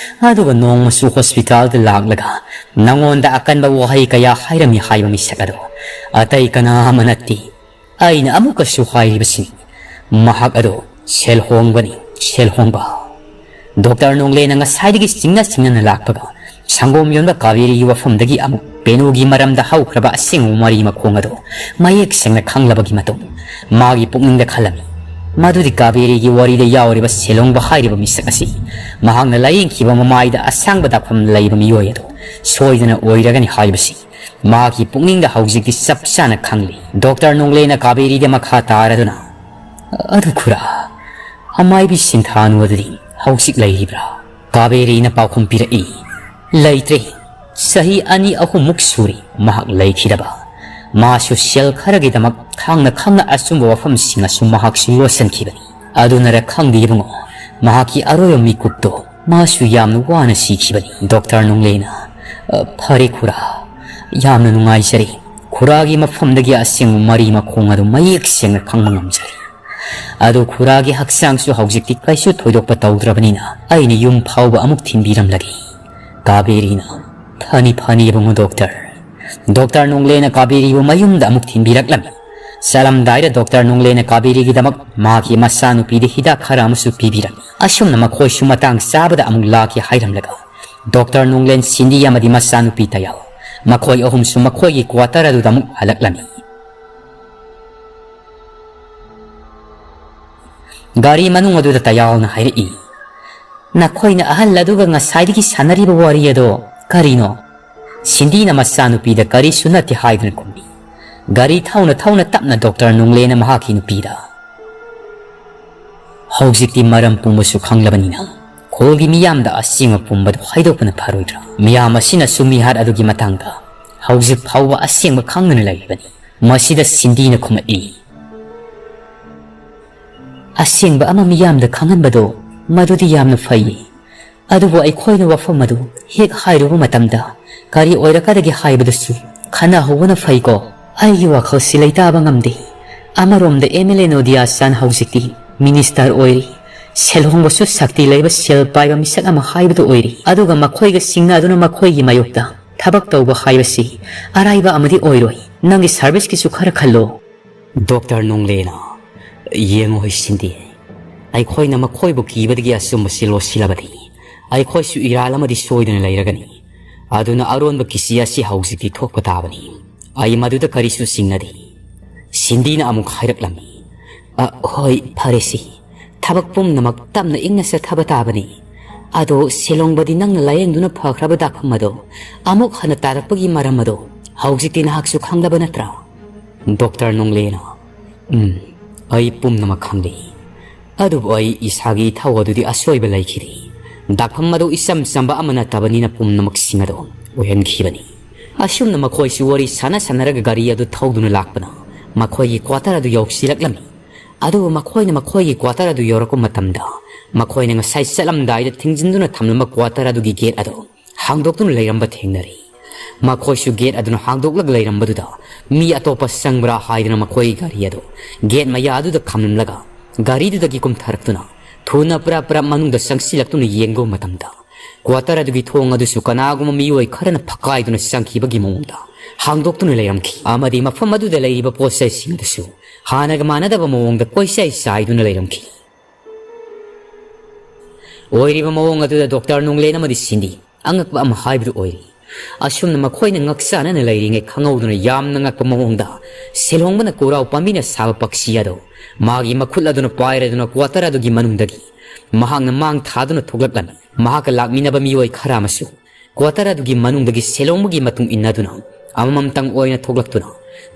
ꯑꯗꯨꯒ ꯅꯣꯡꯃꯁꯨ ꯍꯣꯁꯄꯤꯇꯥꯜꯗ ꯂꯥꯛꯂꯒ ꯅꯪꯉꯣꯟꯗ ꯑꯀꯟꯕ ꯋꯥꯍꯩ ꯀꯌꯥ ꯍꯥꯏꯔꯝꯃꯤ ꯍꯥꯏꯕ ꯃꯤꯁꯛ ꯑꯗꯣ ꯑꯇꯩ ꯀꯅꯥ ꯑꯃ ꯅꯠꯇꯦ꯫ ꯑꯩꯅ ꯑꯃꯨꯛꯀꯁꯨ ꯍꯥꯏꯔꯤꯕꯁꯤꯅꯤ, ꯃꯍꯥꯛ ꯑꯗꯣ ꯁꯦꯜ ꯍꯣꯡꯕꯅꯤ, ꯁꯦꯜ ꯍꯣꯡꯕ꯫ ꯗꯣꯛꯇꯔ ꯅꯣꯡꯂꯦꯅ ꯉꯁꯥꯏꯗꯒꯤ ꯆꯤꯡꯅ ꯆꯤꯡꯅꯅ ꯂꯥꯛꯄꯒ ꯁꯪꯒꯣꯝ ꯌꯣꯟꯕ ꯀꯥꯕꯦꯔꯤꯒꯤ ꯋꯥꯐꯝꯗꯒꯤ ꯑꯃꯨꯛ ꯄꯦꯅꯨꯒꯤ ꯃꯔꯝꯗ ꯍꯧꯈ꯭ꯔꯕ ꯑꯁꯦꯡꯕ ꯃꯔꯤ ꯃꯈꯣꯡ ꯑꯗꯨ ꯃꯌꯦꯛ ꯁꯦꯡꯅ ꯈꯪꯂꯕꯒꯤ ꯃꯇꯨꯡ, ꯃꯥꯒꯤ ꯄꯨꯛꯅꯤꯡꯗ ꯈꯜꯂꯝꯃꯤ, ꯃꯗꯨꯗꯤ ꯀꯥꯕꯦꯔꯤꯒꯤ ꯋꯥꯔꯤꯗ ꯌꯥꯎꯔꯤꯕ ꯁꯦꯂꯣꯡꯕ ꯍꯥꯏꯔꯤꯕ ꯃꯤꯁꯛ ꯑꯁꯤ ꯃꯍꯥꯛꯅ ꯂꯥꯌꯦꯡꯈꯤꯕ ꯃꯃꯥꯏꯗ ꯑꯁꯥꯡꯕ ꯗꯥꯛꯐꯝ ꯂꯩꯕ ꯃꯤꯑꯣꯏ ꯑꯗꯨ ꯁꯣꯏꯗꯅ ꯑꯣꯏꯔꯒꯅꯤ ꯍꯥꯏꯕꯁꯤ ꯃꯥꯒꯤ ꯄꯨꯛꯅꯤꯡꯗ ꯍꯧꯖꯤꯛꯇꯤ ꯆꯞ ꯆꯥꯅ ꯈꯪꯂꯤ꯫ ꯗꯣꯛꯇꯔ ꯅꯣꯡꯂꯦꯅ ꯀꯥꯕꯦꯔꯤꯗ ꯃꯈꯥ ꯇꯥꯔꯗꯨꯅ, "ꯑꯗꯨ ꯈꯨꯔꯥ, ꯑꯃꯥꯏꯕꯤ ꯁꯤꯟꯊꯥꯅꯨ ꯑꯗꯨꯗꯤ ꯍꯧꯖꯤꯛ ꯂꯩꯔꯤꯕ꯭ꯔꯥ?" ꯀꯥꯕꯦꯔꯤꯅ ꯄꯥꯎꯈꯨꯝ ꯄꯤꯔꯛꯏ, "ꯂꯩꯇ꯭ꯔꯦ꯫ ꯆꯍꯤ ꯑꯅꯤ ꯑꯍꯨꯝꯃꯨꯛ ꯁꯨꯔꯦ ꯃꯍꯥꯛ ꯂꯩꯈꯤꯗꯕ꯫ ꯃꯥꯁꯨ ꯁꯦꯜ ꯈꯔꯒꯤꯗꯃꯛ ꯈꯪꯅ ꯈꯪꯅ ꯑꯆꯨꯝꯕ ꯋꯥꯐꯝꯁꯤꯡ ꯑꯁꯨ ꯃꯍꯥꯛꯁꯨ ꯂꯣꯠꯁꯤꯟꯈꯤꯕꯅꯤ꯫ ꯑꯗꯨꯅꯔ ꯈꯪꯗꯦ ꯏꯕꯨꯡꯉꯣ, ꯃꯍꯥꯛꯀꯤ ꯑꯔꯣꯏꯕ ꯃꯤꯀꯨꯞꯇꯣ ꯃꯥꯁꯨ ꯌꯥꯝꯅ ꯋꯥꯅ ꯁꯤꯈꯤꯕꯅꯤ ꯗꯣꯛꯇꯔ ꯅꯣꯡꯂꯦꯅ꯫ ꯑ, ꯐꯔꯦ ꯈꯨꯔꯥ, ꯌꯥꯝꯅ ꯅꯨꯡꯉꯥꯏꯖꯔꯦ꯫ ꯈꯨꯔꯥꯒꯤ ꯃꯐꯝꯗꯒꯤ ꯑꯁꯦꯡꯕ ꯃꯔꯤ ꯃꯈꯣꯡ ꯑꯗꯨ ꯃꯌꯦꯛ ꯁꯦꯡꯅ ꯈꯪꯕ ꯉꯝꯖꯔꯦ꯫ ꯑꯗꯨ ꯈꯨꯔꯥꯒꯤ ꯍꯛꯆꯥꯡꯁꯨ ꯍꯧꯖꯤꯛꯇꯤ ꯀꯩꯁꯨ ꯊꯣꯏꯗꯣꯛꯄ ꯇꯧꯗ꯭ꯔꯕꯅꯤꯅ ꯑꯩꯅ ꯌꯨꯝ ꯐꯥꯎꯕ ꯑꯃꯨꯛ ꯊꯤꯟꯕꯤꯔꯝꯂꯒꯦ꯫" ꯀꯥꯕꯦꯔꯤꯅ, "ꯐꯅꯤ, ꯐꯅꯤ ꯏꯕꯨꯡꯉꯣ ꯗꯣꯛꯇꯔ꯫" ꯗꯣꯛꯇꯔ ꯅꯣꯡꯂꯦꯅ ꯀꯥꯕꯦꯔꯤꯕꯨ ꯃꯌꯨꯝꯗ ꯑꯃꯨꯛ ꯊꯤꯟꯕꯤꯔꯛꯂꯝꯃꯤ꯫ ꯆꯠꯂꯝꯗꯥꯏꯗ ꯗꯣꯛꯇꯔ ꯅꯣꯡꯂꯦꯅ ꯀꯥꯕꯦꯔꯤꯒꯤꯗꯃꯛ ꯃꯍꯥꯛꯀꯤ ꯃꯆꯥꯅꯨꯄꯤꯗ ꯍꯤꯗꯥꯛ ꯈꯔ ꯑꯃꯁꯨ ꯄꯤꯕꯤꯔꯝꯃꯤ꯫ ꯑꯁꯨꯝꯅ ꯃꯈꯣꯏꯁꯨ ꯃꯇꯥꯡ ꯆꯥꯕꯗ ꯑꯃꯨꯛ ꯂꯥꯛꯀꯦ ꯍꯥꯏꯔꯝꯂꯒ ꯗꯣꯛꯇꯔ ꯅꯣꯡꯂꯦꯟ, ꯁꯤꯟꯗꯤ ꯑꯃꯗꯤ ꯃꯆꯥꯅꯨꯄꯤ ꯇꯌꯥꯎ, ꯃꯈꯣꯏ ꯑꯍꯨꯝꯁꯨ ꯃꯈꯣꯏꯒꯤ ꯀ꯭ꯋꯥꯇꯔ ꯑꯗꯨꯗ ꯑꯃꯨꯛ ꯍꯜꯂꯛꯂꯝꯃꯤ꯫ ꯒꯥꯔꯤ ꯃꯅꯨꯡ ꯑꯗꯨꯗ ꯇꯌꯥꯎꯅ ꯍꯥꯏꯔꯛꯏ, "ꯅꯈꯣꯏꯅ ꯑꯍꯜ ꯑꯗꯨꯒ ꯉꯁꯥꯏꯗꯒꯤ ꯁꯥꯟꯅꯔꯤꯕ ꯋꯥꯔꯤ ꯑꯗꯣ ꯀꯔꯤꯅꯣ?" ꯁꯤꯟꯗꯤꯅ ꯃꯆꯥꯅꯨꯄꯤꯗ ꯀꯔꯤꯁꯨ ꯅꯠꯇꯦ ꯍꯥꯏꯗꯨꯅ ꯈꯨꯝꯃꯤ꯫ ꯒꯥꯔꯤ ꯊꯧꯅ ꯊꯧꯅ ꯇꯞꯅ ꯗꯣꯛꯇꯔ ꯅꯣꯡꯂꯦꯅ ꯃꯍꯥꯛꯀꯤ ꯅꯨꯄꯤꯗ, "ꯍꯧꯖꯤꯛꯇꯤ ꯃꯔꯝ ꯄꯨꯝꯕꯁꯨ ꯈꯪꯂꯕꯅꯤꯅ ꯈꯨꯜꯒꯤ ꯃꯤꯌꯥꯝꯗ ꯑꯁꯦꯡꯕ ꯄꯨꯝꯕꯗꯨ ꯍꯥꯏꯗꯣꯛꯄꯅ ꯐꯔꯣꯏꯗ꯭ꯔꯥ? ꯃꯤꯌꯥꯝ ꯑꯁꯤꯅꯁꯨ ꯃꯤꯍꯥꯠ ꯑꯗꯨꯒꯤ ꯃꯇꯥꯡꯗ ꯍꯧꯖꯤꯛ ꯐꯥꯎꯕ ꯑꯁꯦꯡꯕ ꯈꯪꯗꯅ ꯂꯩꯔꯤꯕꯅꯤ꯫" ꯃꯁꯤꯗ ꯁꯤꯟꯗꯤꯅ ꯈꯨꯝꯃꯛꯏ, ꯑꯁꯦꯡꯕ ꯑꯃ ꯃꯤꯌꯥꯝꯗ ꯈꯪꯍꯟꯕꯗꯣ ꯃꯗꯨꯗꯤ ꯌꯥꯝꯅ ꯐꯩ꯫ ꯑꯗꯨꯕꯨ ꯑꯩꯈꯣꯏꯅ ꯋꯥꯐꯝ ꯑꯗꯨ ꯍꯦꯛ ꯍꯥꯏꯔꯨꯕ ꯃꯇꯝꯗ ꯀꯔꯤ ꯑꯣꯏꯔꯛꯀꯗꯒꯦ ꯍꯥꯏꯕꯗꯨꯁꯨ ꯈꯟꯅꯍꯧꯕꯅ ꯐꯩꯀꯣ꯫ ꯑꯩꯒꯤ ꯋꯥꯈꯜꯁꯤ ꯂꯩꯇꯥꯕ ꯉꯝꯗꯦ꯫ ꯑꯃꯔꯣꯝꯗ MLA ꯅꯣꯗꯤꯌꯥ ꯆꯥꯟ ꯍꯧꯖꯤꯛꯇꯤ minister ꯑꯣꯏꯔꯤ꯫ ꯁꯦꯜ ꯍꯣꯡꯕꯁꯨ ꯁꯛꯇꯤ ꯂꯩꯕ ꯁꯦꯜ ꯄꯥꯏꯕ ꯃꯤꯁꯛ ꯑꯃ ꯍꯥꯏꯕꯗꯨ ꯑꯣꯏꯔꯤ꯫ ꯑꯗꯨꯒ ꯃꯈꯣꯏꯒ ꯁꯤꯡꯅꯗꯨꯅ ꯃꯈꯣꯏꯒꯤ ꯃꯥꯌꯣꯛꯇ ꯊꯕꯛ ꯇꯧꯕ ꯍꯥꯏꯕꯁꯤ ꯑꯔꯥꯏꯕ ꯑꯃꯗꯤ ꯑꯣꯏꯔꯣꯏ꯫ ꯅꯪꯒꯤ serviceꯀꯤꯁꯨ ꯈꯔ ꯈꯜꯂꯣ꯫ ꯗꯣꯛꯇꯔ ꯅꯣꯡꯂꯦꯅ, "ꯌꯦꯡꯉꯣ ꯁꯤꯟꯗꯤ, ꯑꯩꯈꯣꯏꯅ ꯃꯈꯣꯏꯕꯨ ꯀꯤꯕꯗꯒꯤ ꯑꯆꯨꯝꯕꯁꯤ ꯂꯣꯠꯁꯤꯜꯂꯕꯗꯤ ꯑꯩꯈꯣꯏꯁꯨ ꯏꯔꯥꯜ ꯑꯃꯗꯤ ꯁꯣꯏꯗꯨꯅ ꯂꯩꯔꯒꯅꯤ꯫ ꯑꯗꯨꯅ ꯑꯔꯣꯟꯕ ꯀꯤꯁꯤ ꯑꯁꯤ ꯍꯧꯖꯤꯛꯇꯤ ꯊꯣꯛꯄ ꯇꯥꯕꯅꯤ꯫ ꯑꯩ ꯃꯗꯨꯗ ꯀꯔꯤꯁꯨ ꯆꯤꯡꯅꯗꯦ꯫" ꯁꯤꯟꯗꯤꯅ ꯑꯃꯨꯛ ꯍꯥꯏꯔꯛꯂꯝꯃꯤ, "ꯑ, ꯍꯣꯏ, ꯐꯔꯦꯁꯤ꯫ ꯊꯕꯛ ꯄꯨꯝꯅꯃꯛ ꯇꯞꯅ ꯏꯪꯅ ꯆꯠꯊꯕ ꯇꯥꯕꯅꯤ꯫ ꯑꯗꯣ ꯁꯦꯂꯣꯡꯕꯗꯤ ꯅꯪꯅ ꯂꯥꯌꯦꯡꯗꯨꯅ ꯐꯈ꯭ꯔꯕ ꯗꯥꯛꯐꯝ ꯑꯗꯣ ꯑꯃꯨꯛ ꯍꯟꯅ ꯇꯥꯔꯛꯄꯒꯤ ꯃꯔꯝ ꯑꯗꯣ ꯍꯧꯖꯤꯛꯇꯤ ꯅꯍꯥꯛꯁꯨ ꯈꯪꯂꯕ ꯅꯠꯇ꯭ꯔꯥ?" ꯗꯣꯛꯇꯔ ꯅꯣꯡꯂꯦꯅ, "ꯎꯝ, ꯑꯩ ꯄꯨꯝꯅꯃꯛ ꯈꯪꯂꯤ꯫ ꯑꯗꯨꯕꯨ ꯑꯩ ꯏꯁꯥꯒꯤ ꯏꯊꯧ ꯑꯗꯨꯗꯤ ꯑꯁꯣꯏꯕ ꯂꯩꯈꯤꯗꯦ꯫ ꯗꯥꯛꯐꯝ ꯑꯗꯨ ꯏꯆꯝ ꯆꯝꯕ ꯑꯃ ꯅꯠꯇꯕꯅꯤꯅ ꯄꯨꯝꯅꯃꯛꯁꯤꯡ ꯑꯗꯨ ꯑꯣꯏꯍꯟꯈꯤꯕꯅꯤ꯫" ꯑꯁꯨꯝꯅ ꯃꯈꯣꯏꯁꯨ ꯋꯥꯔꯤ ꯁꯥꯟꯅ ꯁꯥꯟꯅꯔꯒ ꯒꯥꯔꯤ ꯑꯗꯨ ꯊꯧꯗꯨꯅ ꯂꯥꯛꯄꯅ ꯃꯈꯣꯏꯒꯤ quarter ꯑꯗꯨ ꯌꯧꯁꯤꯜꯂꯛꯂꯝꯃꯤ꯫ ꯑꯗꯨꯕꯨ ꯃꯈꯣꯏꯅ ꯃꯈꯣꯏꯒꯤ quarter ꯑꯗꯨ ꯌꯧꯔꯛꯄ ꯃꯇꯝꯗ ꯃꯈꯣꯏꯅ ꯉꯁꯥꯏ ꯆꯠꯂꯝꯗꯥꯏꯗ ꯊꯤꯡꯖꯤꯟꯗꯨꯅ ꯊꯝꯂꯝꯕ quarter ꯑꯗꯨꯒꯤ gate ꯑꯗꯨ ꯍꯥꯡꯗꯣꯛꯇꯨꯅ ꯂꯩꯔꯝꯕ ꯊꯦꯡꯅꯔꯤ꯫ ꯃꯈꯣꯏꯁꯨ gate ꯑꯗꯨꯅ ꯍꯥꯡꯗꯣꯛꯂꯒ ꯂꯩꯔꯝꯕꯗꯨꯗ ꯃꯤ ꯑꯇꯣꯞꯄ ꯆꯪꯕ꯭ꯔꯥ ꯍꯥꯏꯗꯨꯅ ꯃꯈꯣꯏꯒꯤ ꯒꯥꯔꯤ ꯑꯗꯨ gate ꯃꯌꯥ ꯑꯗꯨꯗ ꯈꯥꯝꯂꯝꯂꯒ ꯒꯥꯔꯤꯗꯨꯗꯒꯤ ꯀꯨꯝꯊꯔꯛꯇꯨꯅ ꯊꯨꯅ ꯄ꯭ꯔꯞ ꯄ꯭ꯔꯞ ꯃꯅꯨꯡꯗ ꯆꯪꯁꯤꯜꯂꯛꯇꯨꯅ ꯌꯦꯡꯕ ꯃꯇꯝꯗ quarter ꯑꯗꯨꯒꯤ ꯊꯣꯡ ꯑꯗꯨꯁꯨ ꯀꯅꯥꯒꯨꯝꯕ ꯃꯤꯑꯣꯏ ꯈꯔꯅ ꯐꯛꯀꯥꯏꯗꯨꯅ ꯆꯪꯈꯤꯕꯒꯤ ꯃꯑꯣꯡꯗ ꯍꯥꯡꯗꯣꯛꯇꯨꯅ ꯂꯩꯔꯝꯈꯤ ꯑꯃꯗꯤ ꯃꯐꯝ ꯑꯗꯨꯗ ꯂꯩꯔꯤꯕ ꯄꯣꯠ ꯆꯩꯁꯤꯡ ꯑꯗꯨꯁꯨ ꯍꯥꯟꯅꯒ ꯃꯥꯟꯅꯗꯕ ꯃꯑꯣꯡꯗ ꯀꯣꯏꯆꯥꯏ ꯆꯥꯏꯗꯨꯅ ꯂꯩꯔꯝꯈꯤ꯫ ꯑꯣꯏꯔꯤꯕ ꯃꯑꯣꯡ ꯑꯗꯨꯗ ꯗꯣꯛꯇꯔ ꯅꯣꯡꯂꯦꯟ ꯑꯃꯗꯤ ꯁꯤꯟꯗꯤ ꯑꯉꯛꯄ ꯑꯃ ꯍꯥꯏꯕꯗꯨ ꯑꯣꯏꯔꯤ꯫ ꯑꯁꯨꯝꯅ ꯃꯈꯣꯏꯅ ꯉꯛꯆꯥꯅꯅ ꯂꯩꯔꯤꯉꯩ ꯈꯪꯍꯧꯗꯅ ꯌꯥꯝꯅ ꯉꯛꯄ ꯃꯑꯣꯡꯗ ꯁꯦꯜꯍꯣꯡꯕꯅ ꯀꯣꯔꯥꯎ ꯄꯥꯝꯕꯤꯅ ꯁꯥꯕ ꯄꯛꯁꯤ ꯑꯗꯨ ꯃꯥꯒꯤ ꯃꯈꯨꯠ ꯑꯗꯨꯅ ꯄꯥꯏꯔꯗꯨꯅ quarter ꯑꯗꯨꯒꯤ ꯃꯅꯨꯡꯗꯒꯤ ꯃꯍꯥꯛꯅ ꯃꯥꯡ ꯊꯥꯗꯨꯅ ꯊꯣꯛꯂꯛꯂꯝꯃꯤ꯫ ꯃꯍꯥꯛꯀ ꯂꯥꯛꯃꯤꯟꯅꯕ ꯃꯤꯑꯣꯏ ꯈꯔ ꯑꯃꯁꯨ quarter ꯑꯗꯨꯒꯤ ꯃꯅꯨꯡꯗꯒꯤ ꯁꯦꯜꯍꯣꯡꯕꯒꯤ ꯃꯇꯨꯡ ꯏꯟꯅꯗꯨꯅ ꯑꯃꯃꯝꯇꯪ ꯑꯣꯏꯅ ꯊꯣꯛꯂꯛꯇꯨꯅ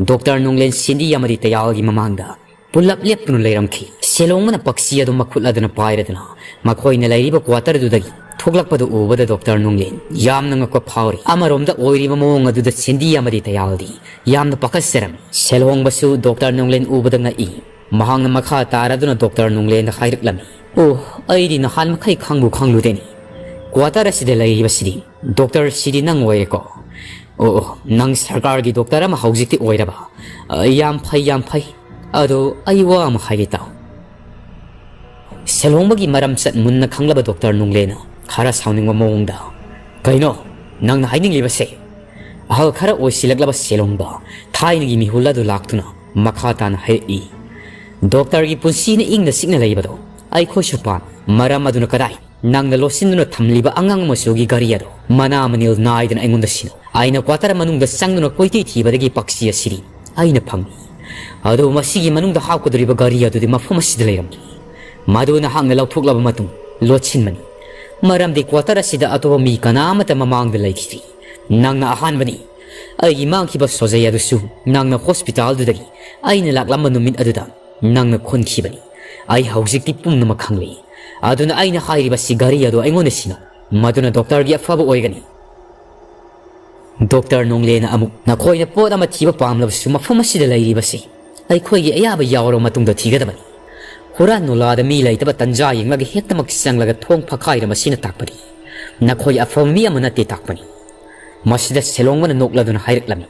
ꯗꯣꯛꯇꯔ ꯅꯣꯡꯂꯦꯟ ꯁꯤꯟꯗꯤ ꯑꯃꯗꯤ ꯇꯌꯥꯜꯒꯤ ꯃꯃꯥꯡꯗ ꯄꯨꯜꯂꯞ ꯂꯦꯞꯇꯨꯅ ꯂꯩꯔꯝꯈꯤ꯫ ꯁꯦꯂꯣꯡꯕꯅ ꯄꯛꯁꯤ ꯑꯗꯨ ꯃꯈꯨꯠ ꯑꯗꯨꯅ ꯄꯥꯏꯔꯗꯨꯅ ꯃꯈꯣꯏꯅ ꯂꯩꯔꯤꯕ quarter ꯑꯗꯨꯗꯒꯤ ꯊꯣꯛꯂꯛꯄꯗꯨ ꯎꯕꯗ ꯗꯣꯛꯇꯔ ꯅꯣꯡꯂꯦꯟ ꯌꯥꯝꯅ ꯉꯛꯄ ꯐꯥꯎꯔꯤ꯫ ꯑꯃꯔꯣꯝꯗ ꯑꯣꯏꯔꯤꯕ ꯃꯑꯣꯡ ꯑꯗꯨꯗ ꯁꯤꯟꯗꯤ ꯑꯃꯗꯤ ꯇꯌꯥꯜꯗꯤ ꯌꯥꯝꯅ ꯄꯥꯈꯠꯆꯔꯝꯃꯤ꯫ ꯁꯦꯂꯣꯡꯕꯁꯨ ꯗꯣꯛꯇꯔ ꯅꯣꯡꯂꯦꯟ ꯎꯕꯗ ꯉꯛꯏ꯫ ꯃꯍꯥꯛꯅ ꯃꯈꯥ ꯇꯥꯔꯗꯨꯅ ꯗꯣꯛꯇꯔ ꯅꯣꯡꯂꯦꯟꯗ ꯍꯥꯏꯔꯛꯂꯝꯃꯤ, "ꯑꯣ, ꯑꯩꯗꯤ ꯅꯍꯥꯟ ꯃꯈꯩ ꯈꯪꯕꯨ ꯈꯪꯂꯨꯗꯦꯅꯦ꯫ ꯀ꯭ꯋꯥꯇꯔ ꯑꯁꯤꯗ ꯂꯩꯔꯤꯕꯁꯤꯗꯤ ꯗꯣꯛꯇꯔ ꯁꯤꯗꯤ ꯅꯪ ꯑꯣꯏꯔꯦꯀꯣ? ꯑꯣ, ꯑꯣ, ꯅꯪ ꯁꯔꯀꯥꯔꯒꯤ ꯗꯣꯛꯇꯔ ꯑꯃ ꯍꯧꯖꯤꯛꯇꯤ ꯑꯣꯏꯔꯕ? ꯑ, ꯌꯥꯝ ꯐꯩ, ꯌꯥꯝ ꯐꯩ꯫ ꯑꯗꯣ ꯑꯩ ꯋꯥ ꯑꯃ ꯍꯥꯏꯒꯦ ꯇꯥꯎ꯫" ꯁꯦꯂꯣꯡꯕꯒꯤ ꯃꯔꯝꯆꯠ ꯃꯨꯟꯅ ꯈꯪꯂꯕ ꯗꯣꯛꯇꯔ ꯅꯣꯡꯂꯦꯅ ꯈꯔ ꯁꯥꯎꯅꯤꯡꯕ ꯃꯑꯣꯡꯗ, "ꯀꯩꯅꯣ ꯅꯪꯅ ꯍꯥꯏꯅꯤꯡꯂꯤꯕꯁꯦ?" ꯑꯍꯜ ꯈꯔ ꯑꯣꯏꯁꯤꯜꯂꯛꯂꯕ ꯁꯦꯂꯣꯡꯕ ꯊꯥꯏꯅꯒꯤ ꯃꯤꯍꯨꯜ ꯑꯗꯨ ꯂꯥꯛꯇꯨꯅ ꯃꯈꯥ ꯇꯥꯅ ꯍꯥꯏꯔꯛꯏ, "ꯗꯣꯛꯇꯔꯒꯤ ꯄꯨꯟꯁꯤꯅ ꯏꯪꯅ ꯆꯤꯛꯅ ꯂꯩꯕꯗꯣ ꯑꯩꯈꯣꯏꯁꯨ ꯄꯥꯝꯃꯤ꯫ ꯃꯔꯝ ꯑꯗꯨꯅ ꯀꯗꯥꯏ ꯅꯪꯅ ꯂꯣꯠꯁꯤꯟꯗꯨꯅ ꯊꯝꯂꯤꯕ ꯑꯉꯥꯡ ꯃꯆꯨꯒꯤ ꯘꯔꯤ ꯑꯗꯣ ꯃꯅꯥ ꯃꯅꯤꯜ ꯅꯥꯏꯗꯅ ꯑꯩꯉꯣꯟꯗ ꯁꯤꯟꯅꯧ꯫ ꯑꯩꯅ ꯀ꯭ꯋꯥꯇꯔ ꯃꯅꯨꯡꯗ ꯆꯪꯗꯨꯅ ꯀꯣꯏꯊꯤ ꯊꯤꯕꯗꯒꯤ ꯄꯥꯛꯁꯤ ꯑꯁꯤꯗꯤ ꯑꯩꯅ ꯐꯪꯉꯤ꯫ ꯑꯗꯨꯕꯨ ꯃꯁꯤꯒꯤ ꯃꯅꯨꯡꯗ ꯍꯥꯞꯀꯗꯧꯔꯤꯕ ꯘꯔꯤ ꯑꯗꯨꯗꯤ ꯃꯐꯝ ꯑꯁꯤꯗ ꯂꯩꯔꯝꯗꯦ꯫ ꯃꯗꯨ ꯅꯍꯥꯛꯅ ꯂꯧꯊꯣꯛꯂꯕ ꯃꯇꯨꯡ ꯂꯣꯠꯁꯤꯟꯕꯅꯤ꯫ ꯃꯔꯝꯗꯤ ꯀ꯭ꯋꯥꯇꯔ ꯑꯁꯤꯗ ꯑꯇꯣꯞꯄ ꯃꯤ ꯀꯅꯥ ꯑꯃꯠꯇ ꯃꯃꯥꯡꯗ ꯂꯩꯈꯤꯗ꯭ꯔꯤ꯫ ꯅꯪꯅ ꯑꯍꯥꯟꯕꯅꯤ꯫ ꯑꯩꯒꯤ ꯃꯥꯡꯈꯤꯕ ꯁꯣꯖꯩ ꯑꯗꯨꯁꯨ ꯅꯪꯅ ꯍꯣꯁꯄꯤꯇꯥꯜꯗꯨꯗꯒꯤ ꯑꯩꯅ ꯂꯥꯛꯂꯝꯕ ꯅꯨꯃꯤꯠ ꯑꯗꯨꯗ ꯅꯪꯅ ꯈꯨꯟꯈꯤꯕꯅꯤ꯫ ꯑꯩ ꯍꯧꯖꯤꯛꯇꯤ ꯄꯨꯝꯅꯃꯛ ꯈꯪꯂꯦ꯫ ꯑꯗꯨꯅ ꯑꯩꯅ ꯍꯥꯏꯔꯤꯕꯁꯤ ꯘꯔꯤ ꯑꯗꯨ ꯑꯩꯉꯣꯟꯗ ꯁꯤꯟꯅꯧ꯫ ꯃꯗꯨꯅ ꯗꯣꯛꯇꯔꯒꯤ ꯑꯐꯕ ꯑꯣꯏꯒꯅꯤ꯫" ꯗꯣꯛꯇꯔ ꯅꯣꯡꯂꯦꯅ ꯑꯃꯨꯛ, "ꯅꯈꯣꯏꯅ ꯄꯣꯠ ꯑꯃ ꯊꯤꯕ ꯄꯥꯝꯂꯕꯁꯨ ꯃꯐꯝ ꯑꯁꯤꯗ ꯂꯩꯔꯤꯕꯁꯤ ꯑꯩꯈꯣꯏꯒꯤ ꯑꯌꯥꯕ ꯌꯥꯎꯔꯕ ꯃꯇꯨꯡꯗ ꯊꯤꯒꯗꯕꯅꯤ꯫ ꯍꯨꯔꯥꯟ ꯅꯨꯡꯂꯥꯗ ꯃꯤ ꯂꯩꯇꯕ ꯇꯟꯖꯥ ꯌꯦꯡꯂꯒ ꯍꯦꯛꯇꯃꯛ ꯆꯪꯂꯒ ꯊꯣꯡ ꯐꯛꯀꯥꯏꯔꯝꯕꯁꯤꯅ ꯇꯥꯛꯄꯗꯤ ꯅꯈꯣꯏ ꯑꯐꯕ ꯃꯤ ꯑꯃ ꯅꯠꯇꯦ ꯇꯥꯛꯄꯅꯤ꯫" ꯃꯁꯤꯗ ꯁꯦꯂꯣꯡꯕꯅ ꯅꯣꯛꯂꯗꯨꯅ ꯍꯥꯏꯔꯛꯂꯝꯃꯤ,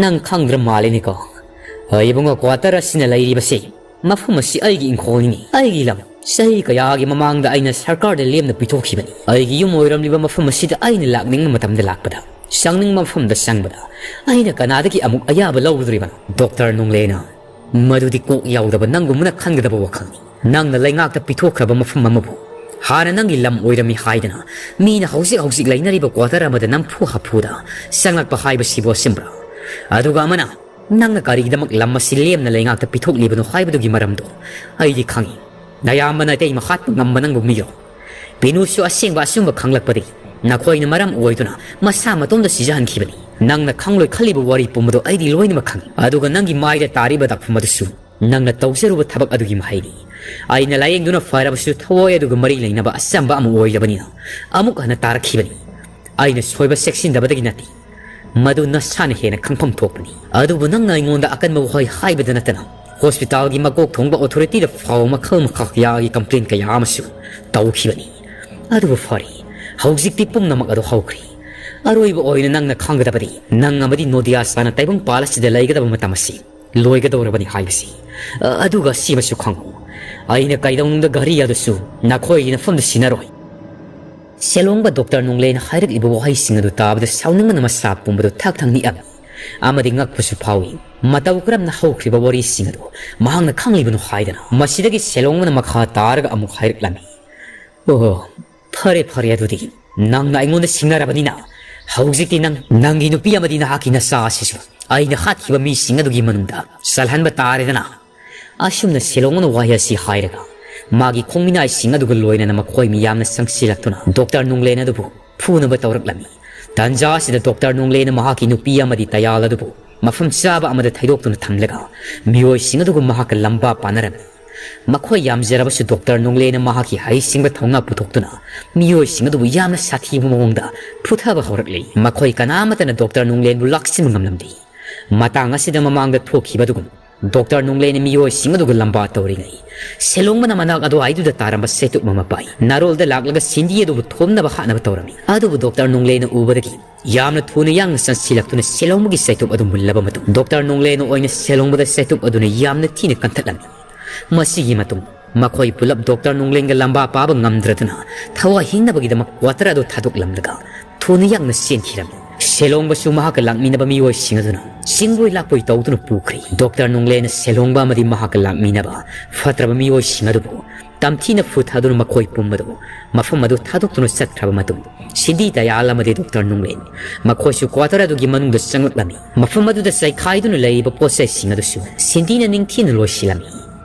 "ꯅꯪ ꯈꯪꯗ꯭ꯔ ꯃꯥꯜꯂꯤꯅꯦꯀꯣ꯫ ꯏꯕꯨꯡꯉꯣ, ꯀ꯭ꯋꯥꯇꯔ ꯑꯁꯤꯅ ꯂꯩꯔꯤꯕꯁꯤ, ꯃꯐꯝ ꯑꯁꯤ ꯑꯩꯒꯤ ꯏꯪꯈꯣꯜꯅꯤ, ꯑꯩꯒꯤ ꯂꯝ꯫ ꯆꯍꯤ ꯀꯌꯥꯒꯤ ꯃꯃꯥꯡꯗ ꯑꯩꯅ ꯁꯔꯀꯥꯔꯗ ꯂꯦꯝꯅ ꯄꯤꯊꯣꯛꯈꯤꯕꯅꯤ꯫ ꯑꯩꯒꯤ ꯌꯨꯝ ꯑꯣꯏꯔꯝꯂꯤꯕ ꯃꯐꯝ ꯑꯁꯤꯗ ꯑꯩꯅ ꯂꯥꯛꯅꯤꯡꯕ ꯃꯇꯝꯗ ꯂꯥꯛꯄꯗ, ꯆꯪꯅꯤꯡꯕ ꯃꯐꯝꯗ ꯆꯪꯕꯗ ꯑꯩꯅ ꯀꯅꯥꯗꯒꯤ ꯑꯃꯨꯛ ꯑꯌꯥꯕ ꯂꯧꯒꯗꯧꯔꯤꯕꯅꯣ?" ꯗꯣꯛꯇꯔ ꯅꯣꯡꯂꯦꯅ, "ꯃꯗꯨꯗꯤ ꯀꯣꯛ ꯌꯥꯎꯗꯕ ꯅꯪꯒꯨꯝꯕꯅ ꯈꯟꯒꯗꯕ ꯋꯥꯈꯜꯅꯤ꯫ ꯅꯪꯅ ꯂꯩꯉꯥꯛꯇ ꯄꯤꯊꯣꯛꯈ꯭ꯔꯕ ꯃꯐꯝ ꯑꯃꯕꯨ ꯍꯥꯟꯅ ꯅꯪꯒꯤ ꯂꯝ ꯑꯣꯏꯔꯝꯃꯤ ꯍꯥꯏꯗꯅ ꯃꯤꯅ ꯍꯧꯖꯤꯛ ꯍꯧꯖꯤꯛ ꯂꯩꯅꯔꯤꯕ ꯀ꯭ꯋꯥꯇꯔ ꯑꯃꯗ ꯅꯝꯐꯨ ꯍꯥꯐꯨꯗ ꯆꯪꯂꯛꯄ ꯍꯥꯏꯕꯁꯤꯕꯨ ꯑꯆꯨꯝꯕ꯭ꯔꯥ? ꯑꯗꯨꯒ ꯑꯃꯅ ꯅꯪꯅ ꯀꯔꯤꯒꯤꯗꯃꯛ ꯂꯝ ꯑꯁꯤ ꯂꯦꯝꯅ ꯂꯩꯉꯥꯛꯇ ꯄꯤꯊꯣꯛꯂꯤꯕꯅꯣ ꯍꯥꯏꯕꯗꯨꯒꯤ ꯃꯔꯝꯗꯣ ꯑꯩꯗꯤ ꯈꯪꯏ꯫ ꯅꯌꯥꯝꯕꯅ ꯑꯇꯩ ꯃꯍꯥꯠꯄ ꯉꯝꯕ ꯅꯪꯕꯨ ꯃꯤꯔꯣ?" ꯄꯤꯅꯨꯁꯨ ꯑꯁꯦꯡꯕ ꯑꯆꯨꯝꯕ ꯈꯪꯂꯛꯄꯗꯒꯤ ꯅꯈꯣꯏꯅ ꯃꯔꯝ ꯑꯣꯏꯗꯨꯅ ꯃꯁꯥ ꯃꯇꯣꯝꯗ ꯁꯤꯖꯍꯟꯈꯤꯕꯅꯤ꯫ ꯅꯪꯅ ꯈꯪꯂꯣꯏ ꯈꯜꯂꯤꯕ ꯋꯥꯔꯤ ꯄꯨꯝꯕꯗꯣ ꯑꯩꯗꯤ ꯂꯣꯏꯅꯃꯛ ꯈꯪꯏ꯫ ꯑꯗꯨꯒ ꯅꯪꯒꯤ ꯃꯥꯏꯗ ꯇꯥꯔꯤꯕ ꯗꯥꯛꯐꯝ ꯑꯗꯨꯁꯨ ꯅꯪꯅ ꯇꯧꯖꯔꯨꯕ ꯊꯕꯛ ꯑꯗꯨꯒꯤ ꯃꯍꯩꯅꯤ꯫ ꯑꯩꯅ ꯂꯥꯌꯦꯡꯗꯨꯅ ꯐꯔꯕꯁꯨ ꯊꯋꯥꯏ ꯑꯗꯨꯒ ꯃꯔꯤ ꯂꯩꯅꯕ ꯑꯆꯝꯕ ꯑꯃ ꯑꯣꯏꯔꯕꯅꯤꯅ ꯑꯃꯨꯛ ꯍꯟꯅ ꯇꯥꯔꯛꯈꯤꯕꯅꯤ꯫ ꯑꯩꯅ ꯁꯣꯏꯕ ꯆꯦꯛꯁꯤꯟꯗꯕꯗꯒꯤ ꯅꯠꯇꯦ꯫ ꯃꯗꯨ ꯅꯁꯥꯅ ꯍꯦꯟꯅ ꯈꯪꯐꯝ ꯊꯣꯛꯄꯅꯤ꯫ ꯑꯗꯨꯕꯨ ꯅꯪꯅ ꯑꯩꯉꯣꯟꯗ ꯑꯀꯟꯕ ꯋꯥꯍꯩ ꯍꯥꯏꯕꯗ ꯅꯠꯇꯅ ꯍꯣꯁꯄꯤꯇꯥꯜꯒꯤ ꯃꯀꯣꯛ ꯊꯣꯡꯕ ꯑꯣꯊꯣꯔꯤꯇꯤꯗ ꯐꯥꯎꯕ ꯃꯈꯜ ꯃꯈꯥ ꯀꯌꯥꯒꯤ ꯀꯝꯄ꯭ꯂꯦꯟ ꯀꯌꯥ ꯑꯃꯁꯨ ꯇꯧꯈꯤꯕꯅꯤ꯫ ꯑꯗꯨꯕꯨ ꯐꯔꯦ, ꯍꯧꯖꯤꯛꯇꯤ ꯄꯨꯝꯅꯃꯛ ꯑꯗꯨ ꯍꯧꯈ꯭ꯔꯦ꯫ ꯑꯔꯣꯏꯕ ꯑꯣꯏꯅ ꯅꯪꯅ ꯈꯪꯒꯗꯕꯗꯤ, ꯅꯪ ꯑꯃꯗꯤ ꯅꯣꯗꯤꯌꯥ ꯁꯥꯅ ꯇꯥꯏꯕꯪꯄꯥꯜ ꯑꯁꯤꯗ ꯂꯩꯒꯗꯕ ꯃꯇꯝ ꯑꯁꯤ ꯂꯣꯏꯒꯗꯧꯔꯕꯅꯤ ꯍꯥꯏꯕꯁꯤ꯫ ꯑ, ꯑꯗꯨꯒ ꯁꯤꯃꯁꯨ ꯈꯪꯉꯨ, ꯑꯩꯅ ꯀꯩꯗꯧꯅꯨꯡꯗ ꯘꯔꯤ ꯑꯗꯨꯁꯨ ꯅꯈꯣꯏꯒꯤ ꯅꯐꯝꯗ ꯁꯤꯟꯅꯔꯣꯏ꯫ ꯁꯦꯂꯣꯡꯕ ꯗꯣꯛꯇꯔ ꯅꯣꯡꯂꯦꯅ ꯍꯥꯏꯔꯛꯂꯤꯕ ꯋꯥꯍꯩꯁꯤꯡ ꯑꯗꯨ ꯇꯥꯕꯗ ꯁꯥꯎꯅꯤꯡꯕꯅ ꯃꯁꯥ ꯄꯨꯝꯕꯗꯨ ꯊꯛ ꯊꯛ ꯅꯤꯛꯑꯝꯃꯤ꯫ ꯑꯃꯗꯤ ꯉꯛꯄꯁꯨ ꯐꯥꯎꯏ꯫ ꯃꯇꯧ ꯀꯔꯝꯅ ꯍꯧꯈ꯭ꯔꯤꯕ ꯋꯥꯔꯤꯁꯤꯡ ꯑꯗꯨ ꯃꯍꯥꯛꯅ ꯈꯪꯂꯤꯕꯅꯣ ꯍꯥꯏꯗꯅ꯫ ꯃꯁꯤꯗꯒꯤ ꯁꯦꯂꯣꯡꯕꯅ ꯃꯈꯥ ꯇꯥꯔꯒ ꯑꯃꯨꯛ ꯍꯥꯏꯔꯛꯂꯝꯃꯤ꯫ ꯑꯣꯍꯣ, ꯐꯔꯦ ꯐꯔꯦ, ꯑꯗꯨꯗꯤ ꯅꯪꯅ ꯑꯩꯉꯣꯟꯗ ꯁꯤꯡꯅꯔꯕꯅꯤꯅ, ꯍꯧꯖꯤꯛꯇꯤ ꯅꯪ, ꯅꯪꯒꯤ ꯅꯨꯄꯤ ꯑꯃꯗꯤ ꯅꯍꯥꯛꯀꯤ ꯅꯆꯥ ꯑꯁꯤꯁꯨ ꯑꯩꯅ ꯍꯥꯠꯈꯤꯕ ꯃꯤꯁꯤꯡ ꯑꯗꯨꯒꯤ ꯃꯅꯨꯡꯗ ꯆꯜꯍꯟꯕ ꯇꯥꯔꯦꯗꯅ꯫ ꯑꯁꯨꯝꯅ ꯁꯦꯂꯣꯡꯅ ꯋꯥꯍꯩ ꯑꯁꯤ ꯍꯥꯏꯔꯒ ꯃꯥꯒꯤ ꯈꯣꯡꯃꯤꯅꯥꯏꯁꯤꯡ ꯑꯗꯨꯒ ꯂꯣꯏꯅꯅ ꯃꯈꯣꯏ ꯃꯤꯌꯥꯝꯅ ꯆꯪꯁꯤꯜꯂꯛꯇꯨꯅ ꯗꯣꯛꯇꯔ ꯅꯨꯡꯂꯦꯟ ꯑꯗꯨꯕꯨ ꯐꯨꯅꯕ ꯇꯧꯔꯛꯂꯝꯃꯤ꯫ ꯇꯥꯟꯖꯥ ꯑꯁꯤꯗ ꯗꯣꯛꯇꯔ ꯅꯨꯡꯂꯦꯟꯅ ꯃꯍꯥꯛꯀꯤ ꯅꯨꯄꯤ ꯑꯃꯗꯤ ꯇꯌꯥꯜ ꯑꯗꯨꯕꯨ ꯃꯐꯝ ꯆꯥꯕ ꯑꯃꯗ ꯊꯩꯗꯣꯛꯇꯨꯅ ꯊꯝꯂꯒ ꯃꯤꯑꯣꯏꯁꯤꯡ ꯑꯗꯨꯒ ꯃꯍꯥꯛꯀ ꯂꯝꯕꯥ ꯄꯥꯅꯔꯝꯃꯤ꯫ ꯃꯈꯣꯏ ꯌꯥꯝꯖꯔꯕꯁꯨ ꯗꯣꯛꯇꯔ ꯅꯨꯡꯂꯦꯟꯅ ꯃꯍꯥꯛꯀꯤ ꯍꯩꯁꯤꯡꯕ ꯊꯧꯅꯥ ꯄꯨꯊꯣꯛꯇꯨꯅ ꯃꯤꯑꯣꯏꯁꯤꯡ ꯑꯗꯨꯕꯨ ꯌꯥꯝꯅ ꯁꯥꯊꯤꯕ ꯃꯑꯣꯡꯗ ꯐꯨꯊꯕ ꯍꯧꯔꯛꯂꯤ꯫ ꯃꯈꯣꯏ ꯀꯅꯥꯃꯠꯇꯅ ꯗꯣꯛꯇꯔ ꯅꯨꯡꯂꯦꯟꯕꯨ ꯂꯥꯛꯁꯤꯟꯕ ꯉꯝꯂꯝꯗꯦ꯫ ꯃꯇꯥꯡ ꯑꯁꯤꯗ ꯃꯃꯥꯡꯗ ꯊꯣꯛꯈꯤꯕ ꯑꯗꯨꯒꯨꯝ ꯗꯣꯛꯇꯔ ꯅꯨꯡꯂꯦꯟꯅ ꯃꯤꯑꯣꯏꯁꯤꯡ ꯑꯗꯨꯒ ꯂꯝꯕꯥ ꯇꯧꯔꯤꯉꯩ, ꯁꯦꯂꯣꯡꯕꯅ ꯃꯅꯥꯛ ꯑꯗꯨꯋꯥꯏꯗꯨꯗ ꯇꯥꯔꯝꯕ ꯆꯩꯇꯨꯞ ꯑꯃ ꯄꯥꯏ꯫ ꯅꯥꯔꯣꯜꯗ ꯂꯥꯛꯂꯒ ꯁꯤꯟꯗꯤ ꯑꯗꯨꯕꯨ ꯊꯣꯝꯅꯕ ꯍꯥꯠꯅꯕ ꯇꯧꯔꯝꯃꯤ꯫ ꯑꯗꯨꯕꯨ ꯗꯣꯛꯇꯔ ꯅꯨꯡꯂꯦꯟꯅ ꯎꯕꯗꯒꯤ ꯌꯥꯝꯅ ꯊꯨꯅ ꯌꯥꯡꯅ ꯆꯪꯁꯤꯜꯂꯛꯇꯨꯅ ꯁꯦꯂꯣꯡꯕꯒꯤ ꯆꯩꯇꯨꯞ ꯑꯗꯨ ꯃꯨꯜꯂꯕ ꯃꯇꯨꯡ, ꯗꯣꯛꯇꯔ ꯅꯣꯡꯂꯦꯟꯅ ꯑꯣꯏꯅ ꯁꯦꯂꯣꯡꯕꯗ ꯆꯩꯇꯨꯞ ꯑꯗꯨꯅ ꯌꯥꯝꯅ ꯊꯤꯅ ꯀꯟꯊꯠꯂꯝꯃꯤ꯫ ꯃꯁꯤꯒꯤ ꯃꯇꯨꯡ ꯃꯈꯣꯏ ꯄꯨꯂꯞ ꯗꯣꯛꯇꯔ ꯅꯣꯡꯂꯦꯟꯒ ꯂꯝꯕꯥ ꯄꯥꯕ ꯉꯝꯗ꯭ꯔꯗꯨꯅ ꯊꯋꯥꯏ ꯍꯤꯡꯅꯕꯒꯤꯗꯃꯛ ꯀ꯭ꯋꯥꯇꯔ ꯑꯗꯨ ꯊꯥꯗꯣꯛꯂꯝꯂꯒ ꯊꯨꯅ ꯌꯥꯡꯅ ꯆꯦꯟꯈꯤꯔꯝꯃꯤ꯫ ꯁꯦꯂꯣꯡꯕꯁꯨ ꯃꯍꯥꯛꯀ ꯂꯥꯛꯃꯤꯟꯅꯕ ꯃꯤꯑꯣꯏꯁꯤꯡ ꯑꯗꯨꯅ ꯆꯤꯡꯕꯣꯏ ꯂꯥꯛꯄꯣꯏ ꯇꯧꯗꯨꯅ ꯄꯨꯈ꯭ꯔꯦ꯫ ꯗꯣꯛꯇꯔ ꯅꯣꯡꯂꯦꯟꯅ ꯁꯦꯂꯣꯡꯕ ꯑꯃꯗꯤ ꯃꯍꯥꯛꯀ ꯂꯥꯛꯃꯤꯟꯅꯕ ꯐꯠꯇ꯭ꯔꯕ ꯃꯤꯑꯣꯏꯁꯤꯡ ꯑꯗꯨꯕꯨ ꯇꯝꯊꯤꯅ ꯐꯨꯊꯗꯨꯅ ꯃꯈꯣꯏ ꯄꯨꯝꯕꯗꯨ ꯃꯐꯝ ꯑꯗꯨ ꯊꯥꯗꯣꯛꯇꯨꯅ ꯆꯠꯈ꯭ꯔꯕ ꯃꯇꯨꯡ, ꯁꯤꯟꯗꯤ ꯇꯌꯥꯜ ꯑꯃꯗꯤ ꯗꯣꯛꯇꯔ ꯅꯨꯡꯂꯦꯟ ꯃꯈꯣꯏꯁꯨ ꯀ꯭ꯋꯥꯇꯔ ꯑꯗꯨꯒꯤ ꯃꯅꯨꯡꯗ ꯆꯪꯂꯛꯂꯝꯃꯤ꯫ ꯃꯐꯝ ꯑꯗꯨꯗ ꯆꯥꯏꯈꯥꯏꯗꯨꯅ ꯂꯩꯔꯤꯕ ꯄꯣꯠ ꯆꯩꯁꯤꯡ ꯑꯗꯨꯁꯨ ꯁꯤꯟꯗꯤꯅ ꯅꯤꯡꯊꯤꯅ ꯂꯣꯏꯁꯤꯜꯂꯝꯃꯤ꯫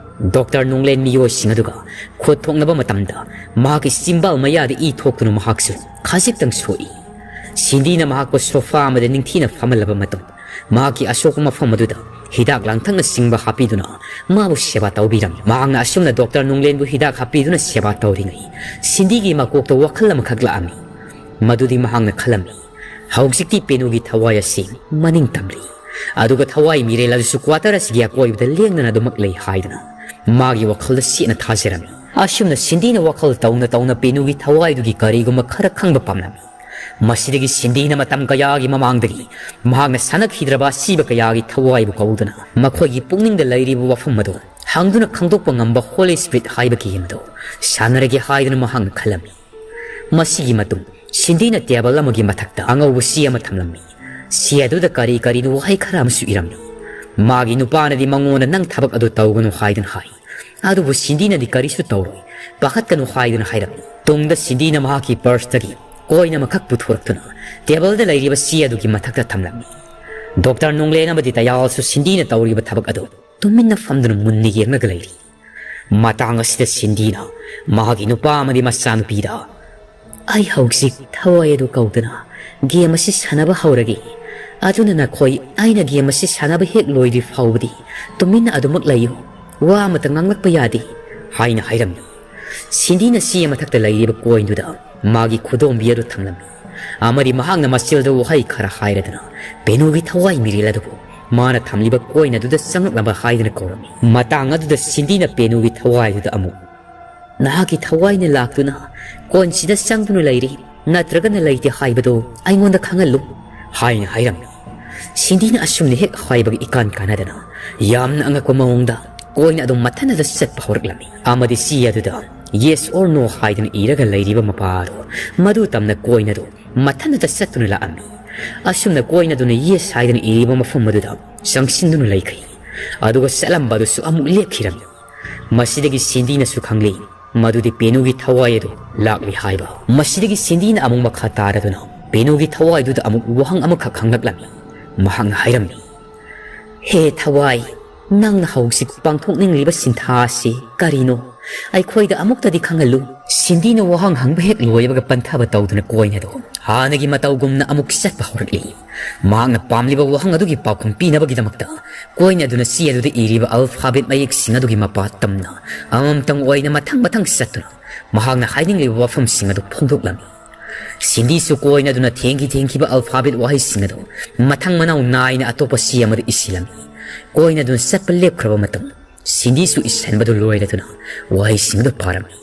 ꯗꯣꯛꯇꯔ ꯅꯨꯡꯂꯦꯟ ꯃꯤꯑꯣꯏꯁꯤꯡ ꯑꯗꯨꯒ ꯈꯨꯠ ꯊꯣꯛꯅꯕ ꯃꯇꯝꯗ ꯃꯍꯥꯛꯀꯤ ꯆꯤꯝꯕꯥꯜ ꯃꯌꯥꯗ ꯏ ꯊꯣꯛꯇꯨꯅ ꯃꯍꯥꯛꯁꯨ ꯈꯖꯤꯛꯇꯪ ꯁꯣꯛꯏ꯫ ꯁꯤꯟꯗꯤꯅ ꯃꯍꯥꯛꯄꯨ ꯁꯣꯐꯥ ꯑꯃꯗ ꯅꯤꯡꯊꯤꯅ ꯐꯝꯍꯜꯂꯕ ꯃꯇꯨꯡ, ꯃꯍꯥꯛꯀꯤ ꯑꯁꯣꯛꯄ ꯃꯐꯝ ꯑꯗꯨꯗ ꯍꯤꯗꯥꯛ ꯂꯥꯡꯊꯛꯅꯆꯤꯡꯕ ꯍꯥꯞꯄꯤꯗꯨꯅ ꯃꯥꯕꯨ ꯁꯦꯕꯥ ꯇꯧꯕꯤꯔꯝꯃꯤ꯫ ꯃꯍꯥꯛꯅ ꯑꯁꯨꯝꯅ ꯗꯣꯛꯇꯔ ꯅꯨꯡꯂꯦꯟꯕꯨ ꯍꯤꯗꯥꯛ ꯍꯥꯞꯄꯤꯗꯨꯅ ꯁꯦꯕꯥ ꯇꯧꯔꯤꯉꯩ, ꯁꯤꯟꯗꯤꯒꯤ ꯃꯀꯣꯛꯇ ꯋꯥꯈꯜ ꯑꯃꯈꯛ ꯂꯥꯛꯑꯝꯃꯤ꯫ ꯃꯗꯨꯗꯤ ꯃꯍꯥꯛꯅ ꯈꯜꯂꯝꯃꯤ, ꯍꯧꯖꯤꯛꯇꯤ ꯄꯦꯅꯨꯒꯤ ꯊꯋꯥꯏ ꯑꯁꯤ ꯃꯅꯤꯡ ꯇꯝꯂꯤ꯫ ꯑꯗꯨꯒ ꯊꯋꯥꯏ ꯃꯤꯔꯦꯜ ꯑꯗꯨꯁꯨ quarter ꯑꯁꯤꯒꯤ ꯑꯀꯣꯏꯕꯗ ꯂꯦꯡꯗꯅ ꯑꯗꯨꯃꯛ ꯂꯩ ꯍꯥꯏꯗꯨꯅ ꯃꯥꯒꯤ ꯋꯥꯈꯜꯗ ꯁꯦꯠꯅ ꯊꯥꯖꯔꯝꯃꯤ꯫ ꯑꯁꯨꯝꯅ ꯁꯤꯟꯗꯤꯅ ꯋꯥꯈꯜ ꯇꯧꯅ ꯇꯧꯅ ꯄꯦꯅꯨꯒꯤ ꯊꯋꯥꯏꯗꯨꯒꯤ ꯀꯔꯤꯒꯨꯝꯕ ꯈꯔ ꯈꯪꯕ ꯄꯥꯝꯂꯝꯃꯤ꯫ ꯃꯁꯤꯗꯒꯤ ꯁꯤꯟꯗꯤꯅ ꯃꯇꯝ ꯀꯌꯥꯒꯤ ꯃꯃꯥꯡꯗꯒꯤ ꯃꯍꯥꯛꯅ ꯁꯥꯟꯅꯈꯤꯗ꯭ꯔꯕ ꯑꯁꯤꯕ ꯀꯌꯥꯒꯤ ꯊꯋꯥꯏꯕꯨ ꯀꯧꯗꯨꯅ ꯃꯈꯣꯏꯒꯤ ꯄꯨꯛꯅꯤꯡꯗ ꯂꯩꯔꯤꯕ ꯋꯥꯐꯝ ꯑꯗꯨ ꯍꯪꯗꯨꯅ ꯈꯪꯗꯣꯛꯄ ꯉꯝꯕ Holy Spirit ꯍꯥꯏꯕ game ꯑꯗꯨ ꯁꯥꯟꯅꯔꯒꯦ ꯍꯥꯏꯗꯨꯅ ꯃꯍꯥꯛꯅ ꯈꯜꯂꯝꯃꯤ꯫ ꯃꯁꯤꯒꯤ ꯃꯇꯨꯡ ꯁꯤꯟꯗꯤꯅ table ꯑꯃꯒꯤ ꯃꯊꯛꯇ ꯑꯉꯧꯕ ꯆꯦ ꯑꯃ ꯊꯝꯂꯝꯃꯤ꯫ ꯆꯦ ꯑꯗꯨꯗ ꯀꯔꯤ ꯀꯔꯤꯅꯣ ꯋꯥꯍꯩ ꯈꯔ ꯑꯃꯁꯨ ꯏꯔꯝꯃꯤ꯫ ꯃꯥꯒꯤ ꯅꯨꯄꯥꯅꯗꯤ ꯃꯉꯣꯟꯗ "ꯅꯪ ꯊꯕꯛ ꯑꯗꯨ ꯇꯧꯒꯅꯨ" ꯍꯥꯏꯗꯨꯅ ꯍꯥꯏ꯫ ꯑꯗꯨꯕꯨ ꯁꯤꯟꯗꯤꯅꯗꯤ "ꯀꯔꯤꯁꯨ ꯇꯧꯔꯣꯏ, ꯄꯥꯈꯠꯀꯅꯨ" ꯍꯥꯏꯗꯨꯅ ꯍꯥꯏꯔꯝꯃꯤ꯫ ꯇꯨꯡꯗ ꯁꯤꯟꯗꯤꯅ ꯃꯍꯥꯛꯀꯤ purseꯇꯒꯤ coin ꯑꯃꯈꯛ ꯄꯨꯊꯣꯔꯛꯇꯨꯅ tableꯗ ꯂꯩꯔꯤꯕ ꯆꯦ ꯑꯗꯨꯒꯤ ꯃꯊꯛꯇ ꯊꯝꯂꯝꯃꯤ꯫ ꯗꯣꯛꯇꯔ ꯅꯣꯡꯂꯦꯟ ꯑꯃꯗꯤ ꯇꯌꯥꯜꯁꯨ ꯁꯤꯟꯗꯤꯅ ꯇꯧꯔꯤꯕ ꯊꯕꯛ ꯑꯗꯨ ꯇꯨꯃꯤꯟꯅ ꯐꯝꯗꯨꯅ ꯃꯨꯟꯅ ꯌꯦꯡꯂꯒ ꯂꯩꯔꯤ꯫ ꯃꯇꯥꯡ ꯑꯁꯤꯗ ꯁꯤꯟꯗꯤꯅ ꯃꯍꯥꯛꯀꯤ ꯅꯨꯄꯥ ꯑꯃꯗꯤ ꯃꯆꯥꯅꯨꯄꯤꯗ, "ꯑꯩ ꯍꯧꯖꯤꯛ ꯊꯋꯥꯏ ꯑꯗꯨ ꯀꯧꯗꯨꯅ game ꯑꯁꯤ ꯁꯥꯟꯅꯕ ꯍꯧꯔꯒꯦ꯫ ꯑꯗꯨꯅ ꯅꯈꯣꯏ ꯑꯩꯅ game ꯑꯁꯤ ꯁꯥꯟꯅꯕ ꯍꯦꯛ ꯂꯣꯏꯗ꯭ꯔꯤ ꯐꯥꯎꯕꯗꯤ ꯇꯨꯃꯤꯟꯅ ꯑꯗꯨꯃꯛ ꯂꯩꯌꯨ꯫ ꯋꯥ ꯑꯃꯠꯇ ꯉꯥꯡꯂꯛꯄ ꯌꯥꯗꯦ" ꯍꯥꯏꯅ ꯍꯥꯏꯔꯝꯃꯤ꯫ ꯁꯤꯟꯗꯤꯅ ꯆꯦ ꯃꯊꯛꯇ ꯂꯩꯔꯤꯕ coinꯗꯨꯗ ꯃꯥꯒꯤ ꯈꯨꯗꯣꯝꯕꯤ ꯑꯗꯨ ꯊꯝꯂꯝꯃꯤ꯫ ꯑꯃꯗꯤ ꯃꯍꯥꯛꯅ ꯃꯆꯤꯜꯗ ꯋꯥꯍꯩ ꯈꯔ ꯍꯥꯏꯔꯗꯨꯅ ꯄꯦꯅꯨꯒꯤ ꯊꯋꯥꯏ ꯃꯤꯔꯦꯜ ꯑꯗꯨꯕꯨ ꯃꯥꯅ ꯊꯝꯂꯤꯕ coin ꯑꯗꯨꯗ ꯆꯪꯂꯛꯅꯕ ꯍꯥꯏꯗꯨꯅ ꯀꯧꯔꯝꯃꯤ꯫ ꯃꯇꯥꯡ ꯑꯗꯨꯗ ꯁꯤꯟꯗꯤꯅ ꯄꯦꯅꯨꯒꯤ ꯊꯋꯥꯏꯗꯨꯗ ꯑꯃꯨꯛ, "ꯅꯍꯥꯛꯀꯤ ꯊꯋꯥꯏꯅ ꯂꯥꯛꯇꯨꯅ coinꯁꯤꯗ ꯆꯪꯗꯨꯅ ꯂꯩꯔꯤ, ꯅꯠꯇ꯭ꯔꯒꯅ ꯂꯩꯇꯦ ꯍꯥꯏꯕꯗꯨ ꯑꯩꯉꯣꯟꯗ ꯈꯪꯍꯜꯂꯨ" ꯍꯥꯏꯅ ꯍꯥꯏꯔꯝꯃꯤ꯫ ꯁꯤꯟꯗꯤꯅ ꯑꯁꯨꯝꯅ ꯍꯦꯛ ꯍꯥꯏꯕꯒ ꯏꯀꯥꯟ ꯀꯥꯟꯅꯗꯅ ꯌꯥꯝꯅ ꯑꯉꯛꯄ ꯃꯑꯣꯡꯗ coin ꯑꯗꯨ ꯃꯊꯟꯇꯗ ꯆꯠꯄ ꯍꯧꯔꯛꯂꯝꯃꯤ꯫ ꯑꯃꯗꯤ ꯆꯦ ꯑꯗꯨꯗ "Yes or no" ꯍꯥꯏꯗꯨꯅ ꯏꯔꯒ ꯂꯩꯔꯤꯕ ꯃꯄꯥ ꯑꯗꯨ ꯃꯗꯨ ꯇꯝꯅ coin ꯑꯗꯨ ꯃꯊꯟꯇ ꯆꯠꯇꯨꯅ ꯂꯥꯛꯑꯝꯃꯤ꯫ ꯑꯁꯨꯝꯅ coin ꯑꯗꯨꯅ "Yes" ꯍꯥꯏꯗꯨꯅ ꯏꯔꯤꯕ ꯃꯐꯝ ꯑꯗꯨꯗ ꯆꯪꯁꯤꯟꯗꯨꯅ ꯂꯩꯈ꯭ꯔꯦ꯫ ꯑꯗꯨꯒ ꯆꯠꯂꯝꯕ ꯑꯗꯨꯁꯨ ꯑꯃꯨꯛ ꯂꯦꯞꯈꯤꯔꯝꯃꯤ꯫ ꯃꯁꯤꯗꯒꯤ ꯁꯤꯟꯗꯤꯅꯁꯨ ꯈꯪꯂꯦ ꯃꯗꯨꯗꯤ ꯄꯦꯅꯨꯒꯤ ꯊꯋꯥꯏ ꯑꯗꯨ ꯂꯥꯛꯂꯤ ꯍꯥꯏꯕ꯫ ꯃꯁꯤꯗꯒꯤ ꯁꯤꯟꯗꯤꯅ ꯑꯃꯨꯛ ꯃꯈꯥ ꯇꯥꯔꯗꯨꯅ ꯄꯦꯅꯨꯒꯤ ꯊꯋꯥꯏꯗꯨꯗ ꯑꯃꯨꯛ ꯋꯥꯍꯪ ꯑꯃꯈꯛ ꯍꯪꯂꯛꯂꯝꯃꯤ꯫ ꯃꯍꯥꯛꯅ ꯍꯥꯏꯔꯝꯃꯤ, "ꯍꯦ ꯊꯋꯥꯏ, ꯅꯪꯅ ꯍꯧꯖꯤꯛ ꯄꯥꯡꯊꯣꯛꯅꯤꯡꯂꯤꯕ ꯁꯤꯟꯊꯥ ꯑꯁꯤ ꯀꯔꯤꯅꯣ? ꯑꯩꯈꯣꯏꯗ ꯑꯃꯨꯛꯇꯗꯤ ꯈꯪꯍꯜꯂꯨ꯫" ꯁꯤꯟꯗꯤꯅ ꯋꯥꯍꯪ ꯍꯪꯕ ꯍꯦꯛ ꯂꯣꯏꯕꯒ ꯄꯟꯊꯕ ꯇꯧꯗꯨꯅ coin ꯑꯗꯨ ꯍꯥꯟꯅꯒꯤ ꯃꯇꯧꯒꯨꯝꯅ ꯑꯃꯨꯛ ꯆꯠꯄ ꯍꯧꯔꯛꯂꯤ꯫ ꯃꯍꯥꯛꯅ ꯄꯥꯝꯂꯤꯕ ꯋꯥꯍꯪ ꯑꯗꯨꯒꯤ ꯄꯥꯎꯈꯨꯝ ꯄꯤꯅꯕꯒꯤꯗꯃꯛꯇ coin ꯑꯗꯨꯅ ꯆꯦ ꯑꯗꯨꯗ ꯏꯔꯤꯕ alphabet ꯃꯌꯦꯛꯁꯤꯡ ꯑꯗꯨꯒꯤ ꯃꯄꯥ ꯇꯝꯅ ꯑꯃꯃꯝꯇꯪ ꯑꯣꯏꯅ ꯃꯊꯪ ꯃꯊꯪ ꯆꯠꯇꯨꯅ ꯃꯍꯥꯛꯅ ꯍꯥꯏꯅꯤꯡꯂꯤꯕ ꯋꯥꯐꯝꯁꯤꯡ ꯑꯗꯨ ꯐꯣꯡꯗꯣꯛꯂꯝꯃꯤ꯫ ꯁꯤꯟꯗꯤꯁꯨ ꯀꯣꯏꯅꯗꯨꯅ ꯊꯦꯡꯈꯤ ꯊꯦꯡꯈꯤꯕ alphabet ꯋꯥꯍꯩꯁꯤꯡ ꯑꯗꯨ ꯃꯊꯪ ꯃꯅꯥꯎ ꯅꯥꯏꯅ ꯑꯇꯣꯞꯄ ꯆꯦ ꯑꯃꯗ ꯏꯁꯤꯜꯂꯝꯃꯤ꯫ ꯀꯣꯏꯅꯗꯨꯅ ꯆꯠꯄ ꯂꯦꯞꯈ꯭ꯔꯕ ꯃꯇꯝ, ꯁꯤꯟꯗꯤꯁꯨ ꯏꯁꯤꯟꯕꯗꯨ ꯂꯣꯏꯔꯗꯨꯅ ꯋꯥꯍꯩꯁꯤꯡ ꯑꯗꯨ ꯄꯥꯔꯝꯃꯤ꯫